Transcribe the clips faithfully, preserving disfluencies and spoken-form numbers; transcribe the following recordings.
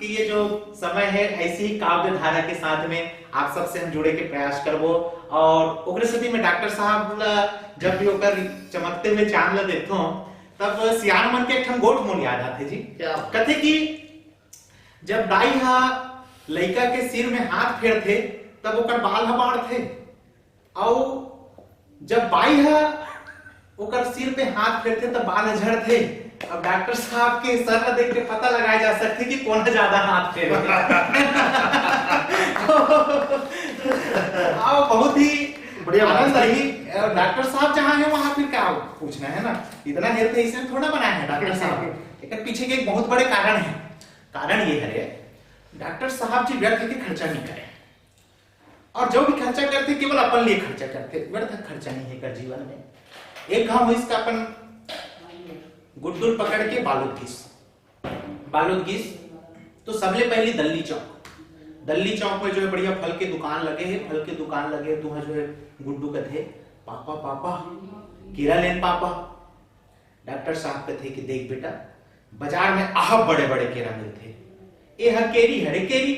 कि ये जो समय है, ऐसी ही काव्य धारा के साथ में आप सबसे हम जुड़े के प्रयास करबो। और ओकरे सेती में डॉक्टर साहब ला जब भी ओकर चमकते हुए चांद ला देखथों, तब सियान मन के एक ठन गोठ मोर याद आथे जी। क्या बात? कथे कि जब दाई हा लइका के सिर में हाथ फेरथे, तब ओकर बाल ह बाढ़थे, अउ जब बाई ह ओकर सिर पे हाथ फेरथे, तब बाल ह झड़थे। अब डॉक्टर साहब के सर ला देख के पता लगाए जा सकथे कि कोन ह ज्यादा हाथ फेरे। अउ बहुत ही बढ़िया बात। आनंद आही। डॉक्टर साहब जहाँ है, वहाँ फिर क्या पूछना है ना, इतना हेल्थ ऐसे थोड़ा बनाया है डॉक्टर साहब। एक पीछे के एक बहुत बड़े कारण है। कारण ये है, डॉक्टर साहब जी व्यर्थ के खर्चा नहीं करे, और जो भी खर्चा करथे, केवल अपन लिए खर्चा करथे, व्यर्थ खर्चा नहीं है कर जीवन में। एक घाव इसका अपन गुड्डुल पकड़ के बालूद गिस, बालूद गिस, तो सबले पहली दल्ली चौक, दल्ली चौक में जो है बढ़िया फल के दुकान लगे है, फल के दुकान लगे है, तो वहाँ जो है गुड्डू कथे, "पापा, पापा, केरा लेन पापा।" डॉक्टर साहब कथे कि, "देख बेटा, बाजार में आहब बड़े-बड़े केरा मिलथे, ए हर केरी हरे केरी।"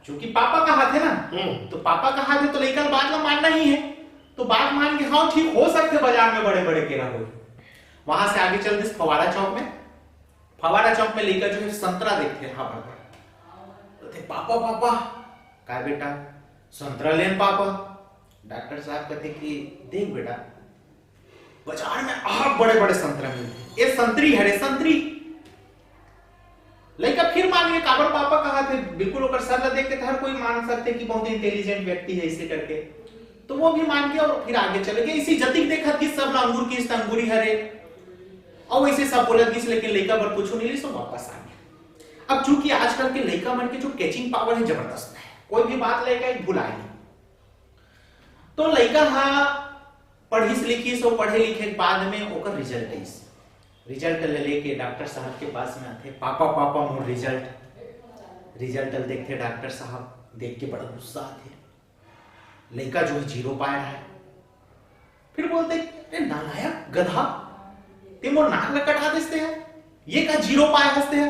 चूंकि पापा कहाथे ना, हम्म। तो पापा कहाथे तो लइका बात ला मानना ही है। तो बात मान के, "हाँ ठीक, हो सकथे बाजार में बड़े-बड़े केरा हो।" वहां से आगे चल दिस फवारा चौक में। फवारा चौक में लइका जो है संतरा देखथे, हाँ बड़े-बड़े। कथे, "पापा, पापा।" "का बेटा?" "संतरा लेन पापा।" डॉक्टर साहब कथे कि, "देख बेटा, बाजार में आहब बड़े-बड़े संतरा मिलथे, ए संतरी हरे संतरी।" लइका फिर मान गे, "काबर पापा?" कहाथे। बिल्कुल ओकर सर ला देख के तो हर कोई मान सकथे कि बहुत इंटेलिजेंट व्यक्ति है, ऐसे करके। तो वो भी मान गया और फिर आगे चले गए। इसी जतिक देखत कि सब ला अंगूर गिस त अंगूरी हरे, और वैसे सब बोलत गिस, लेकिन लइका बर कुछ नहीं लिस, वापस आ गया। अब चूंकि आजकल के लइका मन के जो कैचिंग पावर है, जबरदस्त है, कोई भी बात लइका एक भुलाए नहीं। तो लइका हा पढ़िस लिखिस, और पढ़े लिखे के बाद में ओकर रिजल्ट आइस। रिजल्ट ले लेके डॉक्टर साहब के पास में आथे, "पापा, पापा, मोर रिजल्ट।" रिजल्ट ल देखथे डॉक्टर साहब, देख के बड़ा गुस्सा आथे। लइका जो है जीरो पाए रहा है। फिर बोलथे, "अरे नालायक, गधा, ते मोर नाक ल कटा देस ते है, ये का जीरो पाए हस ते है?"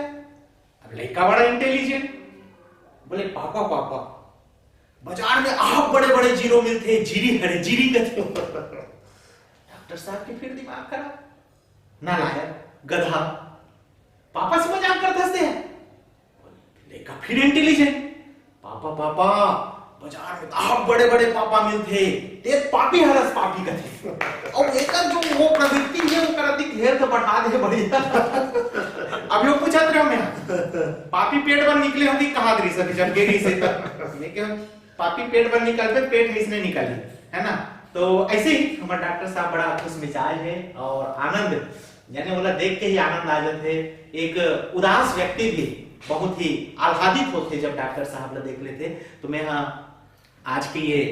अब लइका बड़ा इंटेलिजेंट, बोले, "पापा, पापा, बाजार में आहब बड़े-बड़े जीरो मिलथे, जीरी हरे, जीरी कथे।" डॉक्टर साहब के फिर दिमाग खराब, "नालायक, गधा, पापा से मजाक करत हस ते?" लइका फिर इंटेलिजेंट, "पापा, पापा, बाजार में तो आहब बड़े-बड़े पापा मिलथे, ते पापी हरस, पापी कथे।" अउ एकर जो वो प्रवृत्ति है, ओकर अधिक हेल्थ बढ़ा दे बढ़िया। अभी वो पूछत रहे मैं, "पापी पेट बर निकले होंगे," कहा दे रही सभी जब गिरी से तब। मैं क्या, पापी पेट बर निकलते, पेट इसने निकाली, है ना? तो ऐसे ही हमारे डॉक्टर साहब बड़ा खुश मिजाज है और आनंद, यानी ओला देख के ही आनंद आ जाथे। एक उदास व्यक्ति भी बहुत ही आह्लादित होथे जब डॉक्टर साहब ला देख लेथे। तो मैं, हाँ, आज के ये,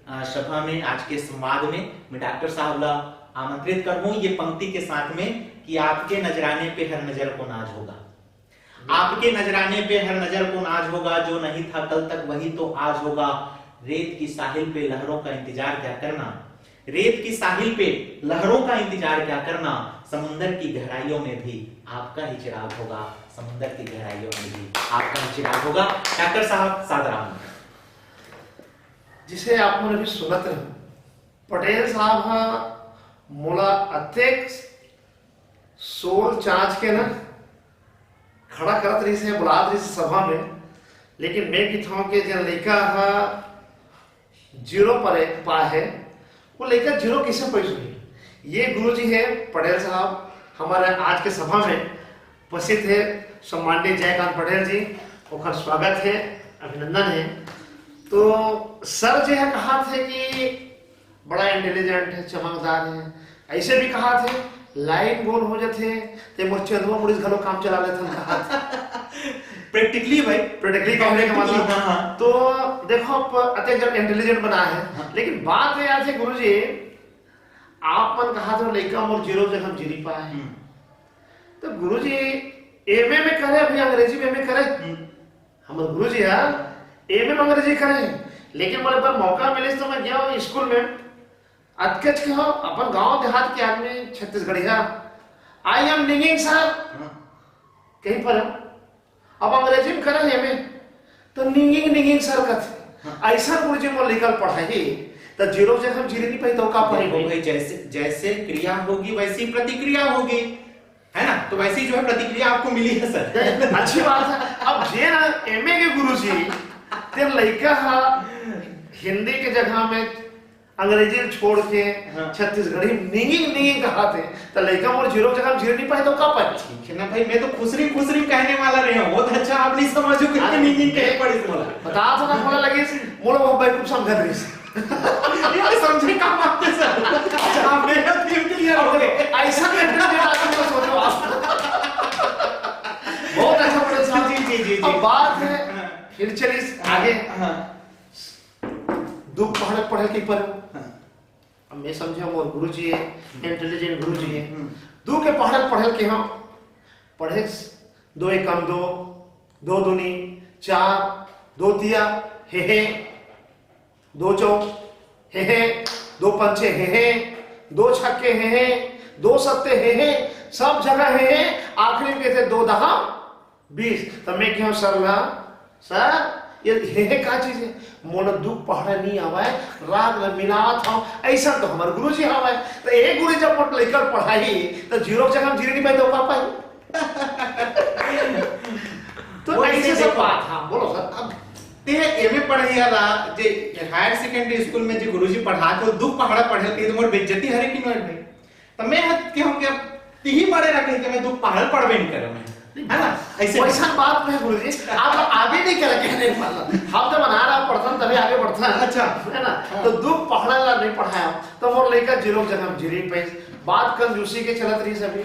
अ, सभा में, आज के संवाद में मैं डॉक्टर साहब ला आमंत्रित करहूँ ये पंक्ति के साथ में कि "आपके नजराने पे हर नजर को नाज होगा, आपके नजराने पे हर नजर को नाज होगा, जो नहीं था कल तक वही तो आज होगा। रेत की साहिल पे लहरों का इंतजार क्या करना, रेत की साहिल पे लहरों का इंतजार क्या करना, समुंदर की गहराइयों में भी आपका ही चिराग होगा, समुंदर की गहराइयों में भी आपका ही चिराग होगा।" डॉक्टर साहब, सादर आमंत्रण। जिसे आप मन अभी सुनत रहे, पटेल साहब हा मोला अतेक सोल चांच के ना खड़ा करत रहिस हे, बुलात रहिस हे सभा में, लेकिन मैं किथों के जन लइका हा जीरो पर पाए है, वो लइका जीरो किसे पैस होही? ये गुरुजी है पटेल साहब, हमारे आज के सभा में उपस्थित है सम्माननीय जयकांत पटेल जी, ओकर स्वागत है, अभिनंदन है। तो सर जी है कहा थे कि बड़ा इंटेलिजेंट है, चमकदार है, ऐसे भी कहा थे लाइन गोल हो जाथे ते मोर चंदवा मुड़ीस घलो काम चला लेथन कहा थे। प्रैक्टिकली भाई, प्रैक्टिकली कहने का मतलब। हाँ, हाँ। तो देखो, आप अतेक जन इंटेलिजेंट बना है, हाँ। लेकिन बात ये आथे गुरुजी, आप मन कहा थे लइका मोर जीरो जगह हम जीरी पाए। हम्म, तो गुरुजी एमए में करे, अभी अंग्रेजी में एमए करे। हम्म, हमर गुरुजी हा एमए में अंग्रेजी करे, लेकिन मोला एक बार मौका मिलिस तो मैं गया हूँ स्कूल में। अतकेच के हो, अपन गांव देहात के आदमी छत्तीसगढ़िया, "I am singing sir।" हाँ। कहीं पर है। अब अंग्रेजी में करे हे एमे, तो निंगिंग निंगिंग सर कथे। हाँ। अइसन गुरुजी मोर लइका ल पढ़ाही, त जीरो के जगह हम जीरे नहीं पाई, तो का पाई? देखो भाई, जैसे, जैसे क्रिया होगी, वैसी प्रतिक्रिया होगी, है ना? तो वैसी जो है, प्रतिक्रिया आपको मिली है सर। अच्छी बात है। अब जे ना एमए के गुरुजी, ते लइका हा हिंदी के जगह में अंग्रेजी ल छोड़ के हाँ। छत्तीसगढ़ी में निंगिंग निंगिंग कहाथे, त लइका मोर जीरो के जगह जीरे नहीं पाए तो का पाए? ठीक है ना भाई, मैं तो खुसरी खुसरी कहने वाला रहे हूँ। बहुत अच्छा, आप नहीं समझो कि अरे, निंगिंग कहे पड़ी मोला। बता तो ना, मोला लगे मोला वो बेवकूफ समझत रहिस। ये समझे का बात है सर? अच्छा, आप मेरा थीम क्लियर हो गए। ऐसा कंटेंट के बारे में सोचो आप। बहुत अच्छा पढ़े साहब। जी, जी, जी, जी। अब बात है, हाँ। फिर चलिए आगे। हाँ। दू पहाड़ पढ़ल के पर। हाँ। अब मैं समझे मोर गुरुजी है, हम्म। इंटेलिजेंट गुरुजी है। हम्म। दू के पहाड़ पढ़ल के हम पढ़े, दो एकम दो, दो दूनी चार, दो तिया हे हे, दो चौक हे हे, दो पंचे हे हे, दो छक्के हे हे, दो सत्ते हे हे, सब जगह हे हे, आखिरी में कहते दो दहा बीस। त मैं कहूँ सर ला, "सर, ये हे हे का चीज है?" मोला दू पहाड़ा नहीं आवे, राग ला मिलात हूँ, ऐसा तो हमारे गुरुजी हवे। त एक गुरु जब मोर लइका पढ़ाही, त जीरो के जगह हम जीरे नहीं पाए तो का पाए? तो वो ऐसे ऐसे सब देखो। बात, हाँ, बोलो सर। अब ते एमए पढ़इया ला, जे हायर सेकेंडरी स्कूल में जे गुरुजी पढ़ाथे, वो दू पहाड़ा पढ़े, ते मोर बेइज्जती हरे कि नहीं भाई? त मैं हत के हम के अब तिही पढ़े रखे कि मैं दू पहाड़ पढ़बे नहीं करे मैं। है ना? ऐसे वैसा बात नहीं गुरुजी, आप आगे नहीं करे कहने का मतलब। हम तो बना रहा पढ़थन तभी आगे बढ़थन। अच्छा। है ना? हाँ। तो दू पहाड़ा ला नहीं पढ़ाया, तो मोर लइका जीरो के जगह जीरे पाइस। बात कंजूसी के चलत रही सभी।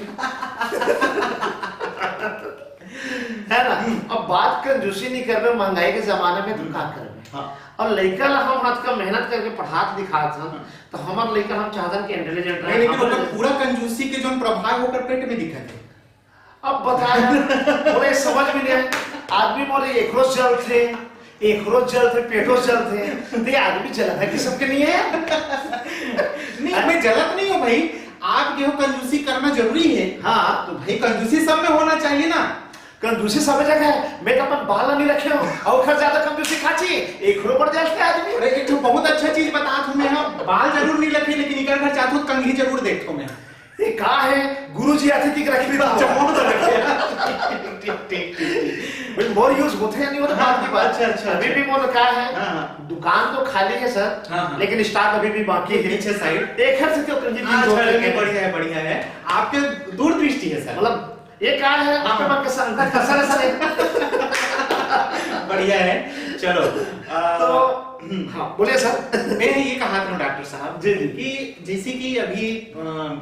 है ना? हम्म। अब बात कंजूसी नहीं करबे, महंगाई के जमाने में तो हम्म। का करबे? हाँ। और लइका ला हम हाथ का मेहनत करके पढ़ात लिखात हन, हाँ। तो हमार लइका हम चाहतन कि इंटेलिजेंट रहे, नहीं, लेकिन हमर ओकर पूरा कंजूसी के जोन प्रभाव ओकर पेट में दिखत है। अब बता यार, मोला ये समझ में नहीं आए। आदमी मोर एकरो से जलथे, एकरो से जलथे, पेटो से जलथे, तो ये आदमी जलत है कि सबके लिए है? नहीं, मैं जलत नहीं हूँ भाई। आप जो कंजूसी करना जरूरी है। हाँ। तो भाई, कंजूसी सब में होना चाहिए ना। कंजूसी सब जगह है। मैं तो अपन बाल नहीं रखे हूँ, और खर ज्यादा कंजूसी खाची, एकरो पर जलथे आदमी। अरे, एक तो बहुत अच्छा चीज बता तू, मैं हाँ, बाल जरूर नहीं रखे, लेकिन इकर घर जात हूँ, कंघी जरूर देखता हूँ मैं। ये का है? गुरुजी आथे कि रख ली बात। अच्छा, मोर तो रखे। ठीक, ठीक, ठीक, ठीक। भाई, मोर use होथे या नहीं होथे, हाँ, बात की बात। अच्छा, अच्छा, अभी अच्छा। भी मोर का है? हाँ, हाँ। दुकान तो खाली है सर, हाँ, हाँ। लेकिन stock अभी भी बाकी है। पीछे side। एक घर से क्यों कंघी अच्छा, use होथे? नहीं, बढ़िया है, बढ़िया है। आपके दूरदृष्टि है सर। मतलब, ये का है? हाँ। आपके मन के संग, ऐसा, ऐसा नहीं। बढ़िया है। चलो, आ, तो, हम्म। हाँ, बोलिए सर। मैं ये कहा था डॉक्टर साहब जी, जी। कि जैसे कि अभी, अ,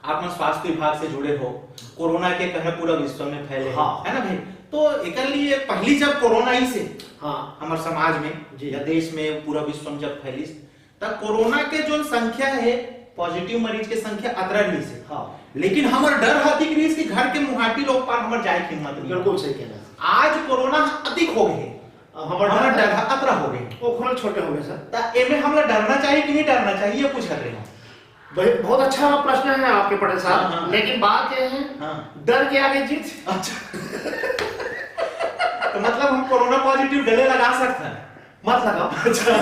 आप मन स्वास्थ्य विभाग से जुड़े हो, कोरोना के कहर पूरा विश्व में फैले हे, हाँ। है ना भाई? तो एकर लिए पहली जब कोरोना आई से हाँ। हमार समाज में जी। या देश में, पूरा विश्व में जब फैलिस, त कोरोना के जोन संख्या है, पॉजिटिव मरीज के संख्या अतरा रहिस हे। हाँ। लेकिन हमर डर ह अधिक रहिस कि घर के मुहाटी लोग पार हमर जाए के हिम्मत नहीं। बिल्कुल सही कहना। आज कोरोना अधिक हो गए। अब हमर हमर डर डर ह अतरा हो गए। ओखरो छोटे हो गए सर। त एमे हमला डरना चाहिए कि नहीं डरना चाहिए, ये पूछत रहे हम। भाई, बहुत अच्छा प्रश्न है आपके पटेल साहब, हाँ, हाँ। लेकिन बात यह है, हाँ। डर के आगे जीत। अच्छा। तो मतलब हम कोरोना पॉजिटिव गले लगा सकते हैं? मत लगाओ। अच्छा।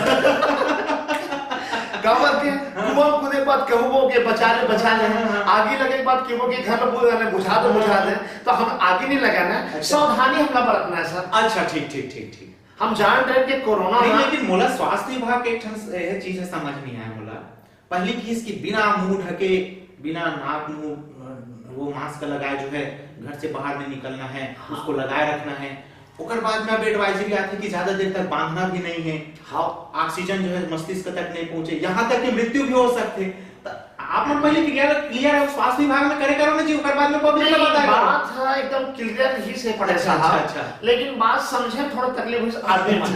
काबर के हाँ। कुआं कूदे के बाद कहबो के बचा ले, बचा ले। हाँ, हाँ। आगी लगे के बाद कहबो के घर में बुझा दे, बुझा दे, हाँ। बुझा दे। तो हम आगी नहीं लगाना है। अच्छा। सावधानी हमला बरतना है सर। अच्छा, ठीक, ठीक, ठीक, ठीक। हम जान रहे कि कोरोना नहीं, ना लेकिन मोला स्वास्थ्य विभाग के एक ठन यह चीज है समझ नहीं आया मोला। पहली चीज कि बिना मुंह ढके, बिना नाक मुंह, अ, वो मास्क लगाए जो है, घर से बाहर नहीं निकलना है, हाँ। उसको लगाए रखना है। ओकर बाद में अब एडवाइजरी आती है कि ज्यादा देर तक बांधना भी नहीं है। हाँ। ऑक्सीजन जो है मस्तिष्क तक नहीं पहुंचे, यहाँ तक कि मृत्यु भी हो सकते। त आप मन पहले क्लियर, क्लियर है, स्वास्थ्य विभाग में करे करो ना जी, ओकर बाद में पब्लिक नहीं, का बताया करो। बात है एकदम क्लियर ही से पड़े अच्छा, साहब। अच्छा, अच्छा। लेकिन बात समझे थोड़ा तकलीफ हुई आदमी मन।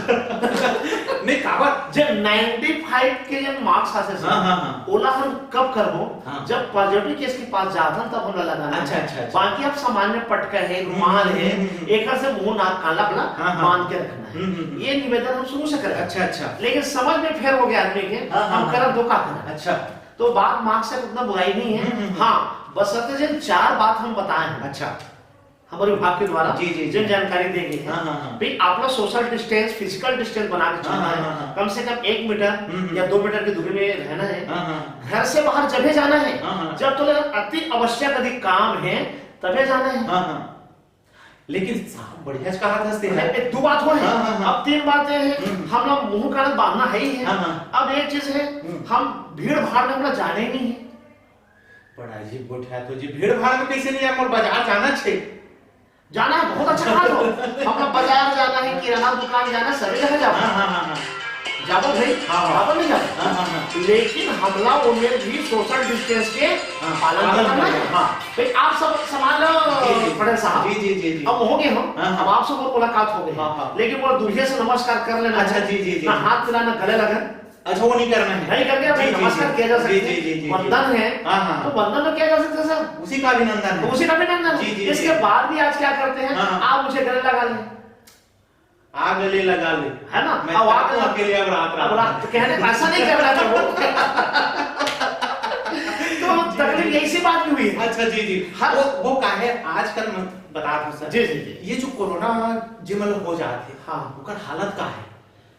नहीं, काबर? जब नाइंटी फ़ाइव के जब मार्क्स आते थे, हाँ, हाँ, हाँ। ओला हम कब करबो? हाँ। जब पॉजिटिव केस के पास जाता तब हमला लगाना है। अच्छा, अच्छा, अच्छा। बाकी आप सामान्य पटका है, हम्म, रुमाल हम्म, है, हम्म, हम्म। एकर से मुंह नाक कान ला अपना हाँ, हाँ। बांध के रखना है। हम्म, हम्म, हम्म। ये निवेदन हम शुरू से करें। अच्छा, अच्छा। लेकिन समझ में फेर हो गया आदमी के, हाँ, हाँ, हम हाँ। करब तो का करब? अच्छा। तो बात मार्क्स से उतना बुराई नहीं है। हम्म, हम्म, हम्म। हाँ, बस अतने जन चार बात हम बताए हैं। अच्छा। और विभाग के द्वारा जी, जी, जी। जन जानकारी दी गई है। हाँ, हाँ, हाँ। भाई, आप लोग सोशल डिस्टेंस, फिजिकल डिस्टेंस बना के हाँ, चलना हाँ, है। हाँ, हाँ। कम से कम एक मीटर हम्म, हम्म। या दो मीटर की दूरी में रहना है। हाँ, हाँ। घर से बाहर जबे जाना है, हाँ, हाँ। जब तो अति आवश्यक अधिक काम है, तबे जाना है। हाँ, हाँ। लेकिन साहब बढ़िया कहा था, अरे, एक दो बात हो है। हाँ, हाँ, हाँ। अब तीन बातें हैं। हम्म। हम लोग मुंह कान बांधना है ही है। हाँ, हाँ। अब एक चीज है, हम्म। हम भीड़ भाड़ में अपना जाने ही नहीं है। बड़ा अजीब गोठिया तो जी, भीड़ भाड़ में कैसे नहीं जाए, मोर बाजार जाना छे। जाना है, बहुत अच्छा कहा तो। हम लोग बाजार जाना है, किराना दुकान जाना है, सभी जगह जाओ। हाँ, हाँ, हाँ, हाँ। जाओ भाई, हाँ, हाँ। जाओ नहीं जाओ। हाँ, हाँ, हाँ। लेकिन हमला उमेर भी सोशल डिस्टेंस के हाँ, पालन पालन करना करना है। है। हाँ। भाई, आप सब संभाल लो, जी, जी। पटेल साहब। जी, जी, जी, जी। अब हो गए हम, हाँ, हाँ। अब आपसे बहुत मुलाकात हो गई। हाँ, हाँ। लेकिन वो दूल्हे से नमस्कार कर लेना अच्छा, है। जी, जी, जी, ना जी। हाथ मिलाना, गले लगन। अच्छा, वो नहीं करना है। नहीं करके अपने जी, जी, नमस्कार जी। किया जा जी, सकता जी, है। जी, जी, जी। वंदन है, हाँ, हाँ। तो वंदन तो किया जा सकता है, सर। उसी का अभिनंदन है। जी, जी, इसके जी। बाद भी आज क्या करते हैं, हाँ, हाँ। आप मुझे गले लगा लें। आ गले लगा ले। है ना? मैं अब आ काटूं गले अकेले अब रात, अब रात। रात। कहने का ऐसा नहीं करना था वो। तो तकलीफ यही सी बात भी हुई है। अच्छा, जी, जी। हाँ। वो, वो का है, आजकल मैं बता दूं सर। जी, जी, जी। ये जो कोरोना जे मन हो जात हे, हाँ। ओकर हालत का है?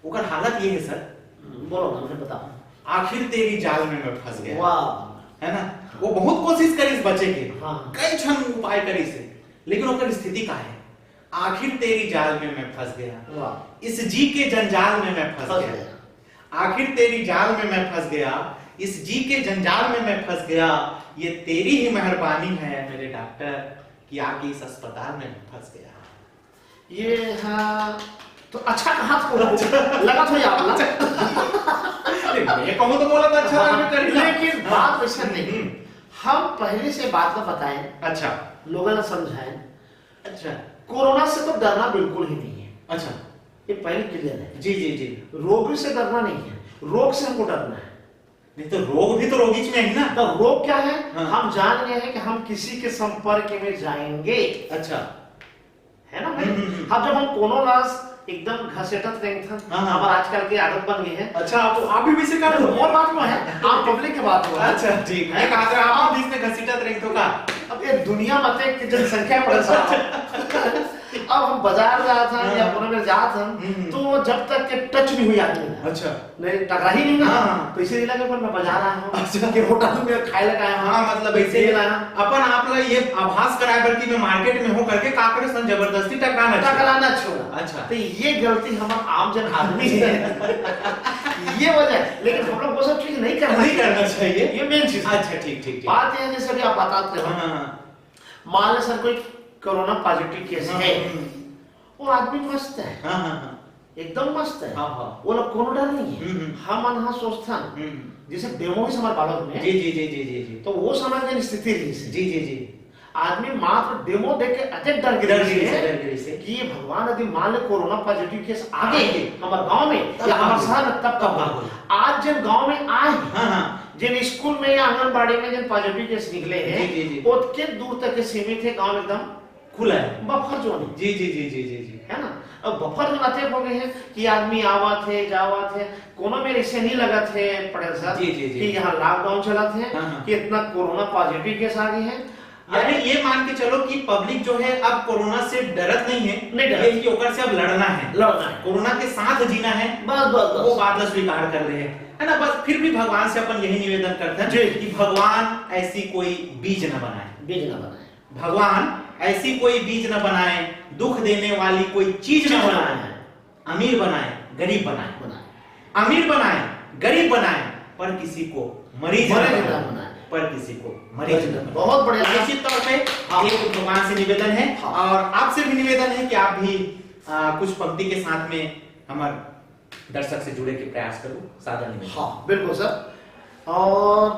ओकर हालत ये है सर। हम्म, बोलो ना, मुझे बताओ। आखिर तेरी जाल में मैं फंस गया। वाह। है ना? वो बहुत कोशिश करिस बचे के। हाँ। कई झन उपाय करिस हे, लेकिन ओकर स्थिति का है? आखिर तेरी जाल में मैं फंस गया। वाह। इस जी के जंजाल में मैं फंस फंस गया। गया। आखिर तेरी जाल में मैं फंस गया, इस जी के जंजाल में मैं फंस गया। ये तेरी ही मेहरबानी है मेरे डॉक्टर कि आके इस अस्पताल में मैं फंस गया। ये हाँ, तो अच्छा कहा तो, लगा तो ये आपला। नहीं, मैं कहूँ तो बोला तो अच्छा हाँ, लगा, करी ना। लेकिन हाँ। बात वैसा नहीं। हम्म। हम पहले से बात ला बताएं, अच्छा। लोगों ला समझाएं। अच्छा। कोरोना से तो डरना बिल्कुल ही नहीं है। अच्छा। ये पहले क्लियर है। जी, जी, जी। रोग से डरना नहीं है, रोग से हमको डरना है। नहीं तो रोग भी तो रोगीच में है ना। तो रोग क्या है? हाँ। हम जान गए हैं कि हम किसी के संपर्क में जाएंगे। अच्छा। है ना भाई? हम्म, हम्म, हम्म। अब जब हम कोनो ला एकदम घसेटत रेंगथन, हाँ, हाँ। हमारा आजकल के आदत बन गई है। अच्छा, आप, आप भी वैसे कर तो दो। और बात में है, आप पब्लिक के बात हो। अच्छा, ठीक। मैं कहा था, आप हाँ। बीच में घसीटत रेंगथो का? अब ये दुनिया में एक जनसंख्या पड़े साहब। अब हम बाजार जात हन हाँ। या कोनो में जात हन, हम्म, हम्म। तो वो जब तक के टच नहीं हुई आदमी ना। अच्छा। नहीं, टकरा ही नहीं ना। हाँ। तो इसीलिए लगे, पर मैं बाजार आया हूँ। अच्छा। कि होटल में खाए लगा आया हूँ। हाँ, मतलब पैसे ये नहीं लाया। अपन आप ला ये आभास कराए बर कि मैं मार्केट में हूँ करके काकरे संग जबरदस्ती टकराना चाहिए। टकराना छोड़ा। अच्छा। तो ये गलती हमारा आम जन आदमी है। ये वजह है। लेकिन हम लोग वो सब चीज नहीं करना नहीं चाहिए। करना चाहिए। ये मेन चीज है। अच्छा, ठीक, ठीक, ठीक। बात ये है, जैसे अभी आप बताते हो, हाँ, हाँ, हाँ। मान ले सर, कोई कोरोना पॉजिटिव केस हाँ, है, हम्म। वो आदमी मस्त है, हाँ, हाँ, हाँ। एकदम मस्त है, हाँ, हाँ। वो लोग कोनो डर नहीं है। हम्म, हम्म। हम मन हाँ सोचथन, हम्म। जैसे डेमो ही हमारे बालोद में, जी, जी, जी, जी, जी, जी। तो वो समय की स्थिति रही से। जी, जी, जी। आदमी मात्र डेमो देख के अतेक डर गिरी डर गिरी से, से, डर गिरी से। कि ये भगवान, यदि मान ले कोरोना पॉजिटिव केस आ गए आगे। हमारे गांव में तब या का हमारे बोल। शहर में, तब का तब का बोल। बोल। आज जिन गांव में आए, हाँ, हाँ। जिन स्कूल में या आंगनबाड़ी में जिन पॉजिटिव केस निकले हैं, जी, जी, जी। ओतके दूर तक के सीमित है, गांव एकदम खुला है। बफर जोन है। जी, जी, जी, जी, जी, जी। है ना? अब बफर जोन अतेक हो गए हैं कि आदमी आवत है, जावत है, कोनो में ऐसे नहीं लगत है, पटेल साहब, जी, जी, जी। कि यहाँ लॉकडाउन चलत है, हाँ, हाँ। कि इतना कोरोना पॉजिटिव केस आ गए हैं। यानी ये मान के चलो कि पब्लिक जो है अब कोरोना से डरत नहीं है, नहीं डरत। ये कि ओकर से अब लड़ना है। लड़ना है। कोरोना के साथ जीना है। बस, बस, बस। वो बात ला स्वीकार कर ले है, है ना? बस फिर भी भगवान से अपन यही निवेदन करते हैं जी। कि भगवान ऐसी कोई बीज न बनाए। बीज न बनाए। भगवान ऐसी कोई बीज न बनाए, दुख देने वाली कोई चीज न चीज न बनाए। बनाए। अमीर बनाए, गरीब बनाए। बनाए। अमीर बनाए, गरीब बनाए, पर किसी को मरीज न मरीज बनाए। न बनाए। पर किसी को मरीज न बनाए। बहुत बढ़िया। निश्चित तौर पे हाँ। ये भगवान से निवेदन है हाँ। और आपसे भी निवेदन है कि आप भी, आ, कुछ पंक्ति के साथ में हमारे दर्शक से जुड़े के प्रयास करूँ, सादर निवेदन। हाँ, बिल्कुल सर। और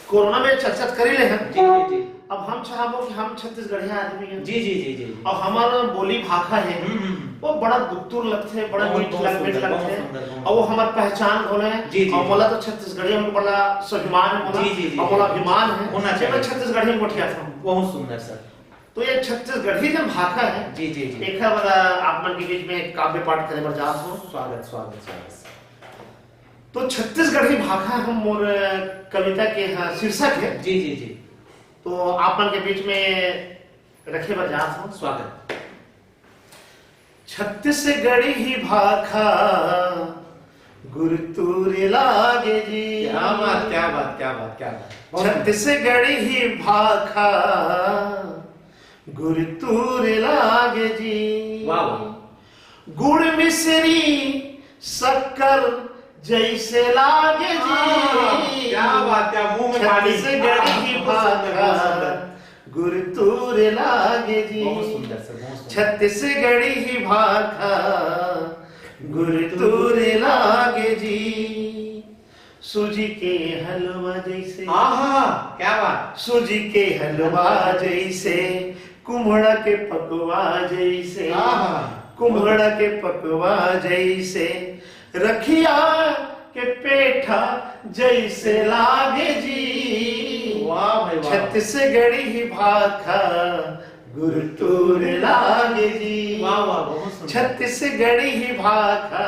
कोरोना में चर्चा कर ही ले हैं। जी, जी, जी। अब हम चाहबो कि हम छत्तीसगढ़िया आदमी हैं। जी, जी, जी, जी, जी। और हमारा बोली भाखा है, हम्म, हम्म, हम्म। वो बड़ा गुत्तुर लगथे, बड़ा बहुत, मीठ बहुत लग, मीठ सुंदर, बहुत लगथे। सुंदर, बहुत और वो सुंदर। हमार पहचान होले। जी, जी, और जी। मोला तो छत्तीसगढ़िया में बड़ा स्वाभिमान है मोला। जी, जी, जी, और मोला जी। अभिमान है होना कि मैं चाहिए। छत्तीसगढ़िया में गोठियाथंव। बहुत सुंदर सर। तो ये छत्तीसगढ़ी जो भाखा है, जी, जी, जी। एक बार आप मन के बीच में काव्य पाठ करे बर जात हो। स्वागत, स्वागत, स्वागत सर। तो छत्तीसगढ़ी भाखा हम मोर कविता के, हाँ, शीर्षक है। जी, जी, जी। तो आप मन के बीच में रखे बर जात हूँ। स्वागत। छत्तीसगढ़ी भाखा गुरतुर लागे जी। क्या बात, क्या बात, क्या बात, क्या बात। बहुत सुंदर। छत्तीसगढ़ी भाखा गुरतुर लागे जी। वाह, वाह। गुड़ मिश्री शक्कर जैसे लागे जी। हाँ, क्या बात, क्या मुंह में पानी। छत्तीसगढ़ी हाँ, बहुत सुंदर, बहुत भाखा सुंदर। गुरतुर लागे जी। बहुत सुंदर सर, बहुत सुंदर। छत्तीसगढ़ी भाखा गुरतुर लागे जी। सूजी के हलवा जैसे। आहा, क्या बात। सूजी के हलवा जैसे, कुम्हड़ा के पकवा जैसे। आहा। कुम्हड़ा के पकवा जैसे, रखिया के पेठा जैसे लागे जी। वाह भाई वाह। छत्तीसगढ़ी भाखा गुरतुर लागे जी। वाह वाह, बहुत सुंदर। छत्तीसगढ़ी भाखा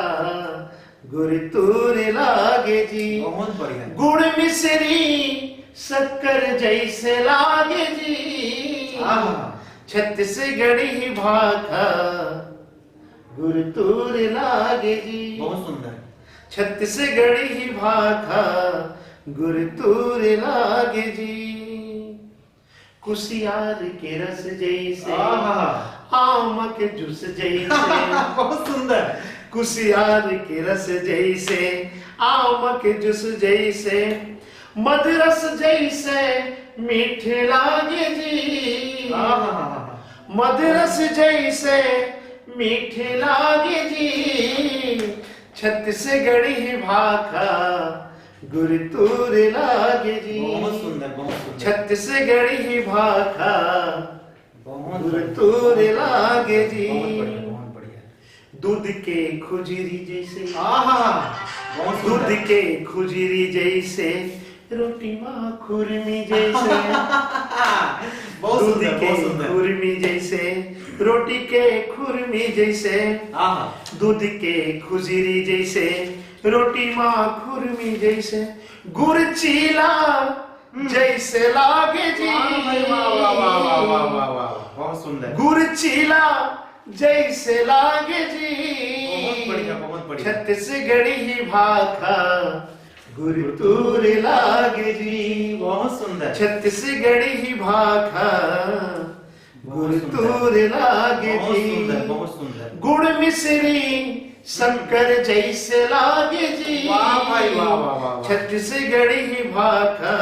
गुरतुर लागे जी। बहुत बढ़िया। गुड़ मिश्री शक्कर जैसे लागे जी। आहा। छत्तीसगढ़ी भाखा गुरतुर लागे जी। बहुत सुंदर। छत्तीसगढ़ी भाखा गुरतुर लागे जी। कुसियार के रस जैसे, आहा। आम के जूस जैसे। बहुत सुंदर। कुसियार के रस जैसे, आम के जूस जैसे, मदरस जैसे मीठे लागे जी। आहा। मदरस जैसे मीठे लागे जी। छत्तीसगढ़ी भाखा गुरतुर लागे जी। बहुत सुंदर, बहुत सुंदर। छत्तीसगढ़ी भाखा बहुत गुरतुर बढ़िया। लागे जी। बहुत बढ़िया, बहुत बढ़िया। दूध के खुजरी जैसे। आहा, बहुत सुंदर। दूध के खुजरी जैसे, रोटी मा खुरमी जैसे। बहुत दूध सुंदर, के बहुत सुंदर। खुरमी जैसे, रोटी के खुरमी जैसे। आहा। दूध के खुजरी जैसे, रोटी मा खुरमी जैसे, गुरचीला हम्म। जैसे लागे जी। वाह भाई, वाह, वाह, वाह। बहुत सुंदर। गुरचीला जैसे लागे जी। बहुत बढ़िया, बहुत बढ़िया। छत्तीसगढ़ी भाखा गुरतुर लागे जी। बहुत सुंदर। छत्तीसगढ़ी भाखा बहुत सुंदर। गुरतुर लागे बहुत जी। सुंदर, बहुत सुंदर। गुड़ मिश्री शक्कर जैसे लागे जी। वाह भाई, वाह, वाह, वाह, वाह। छत्तीसगढ़ी भाखा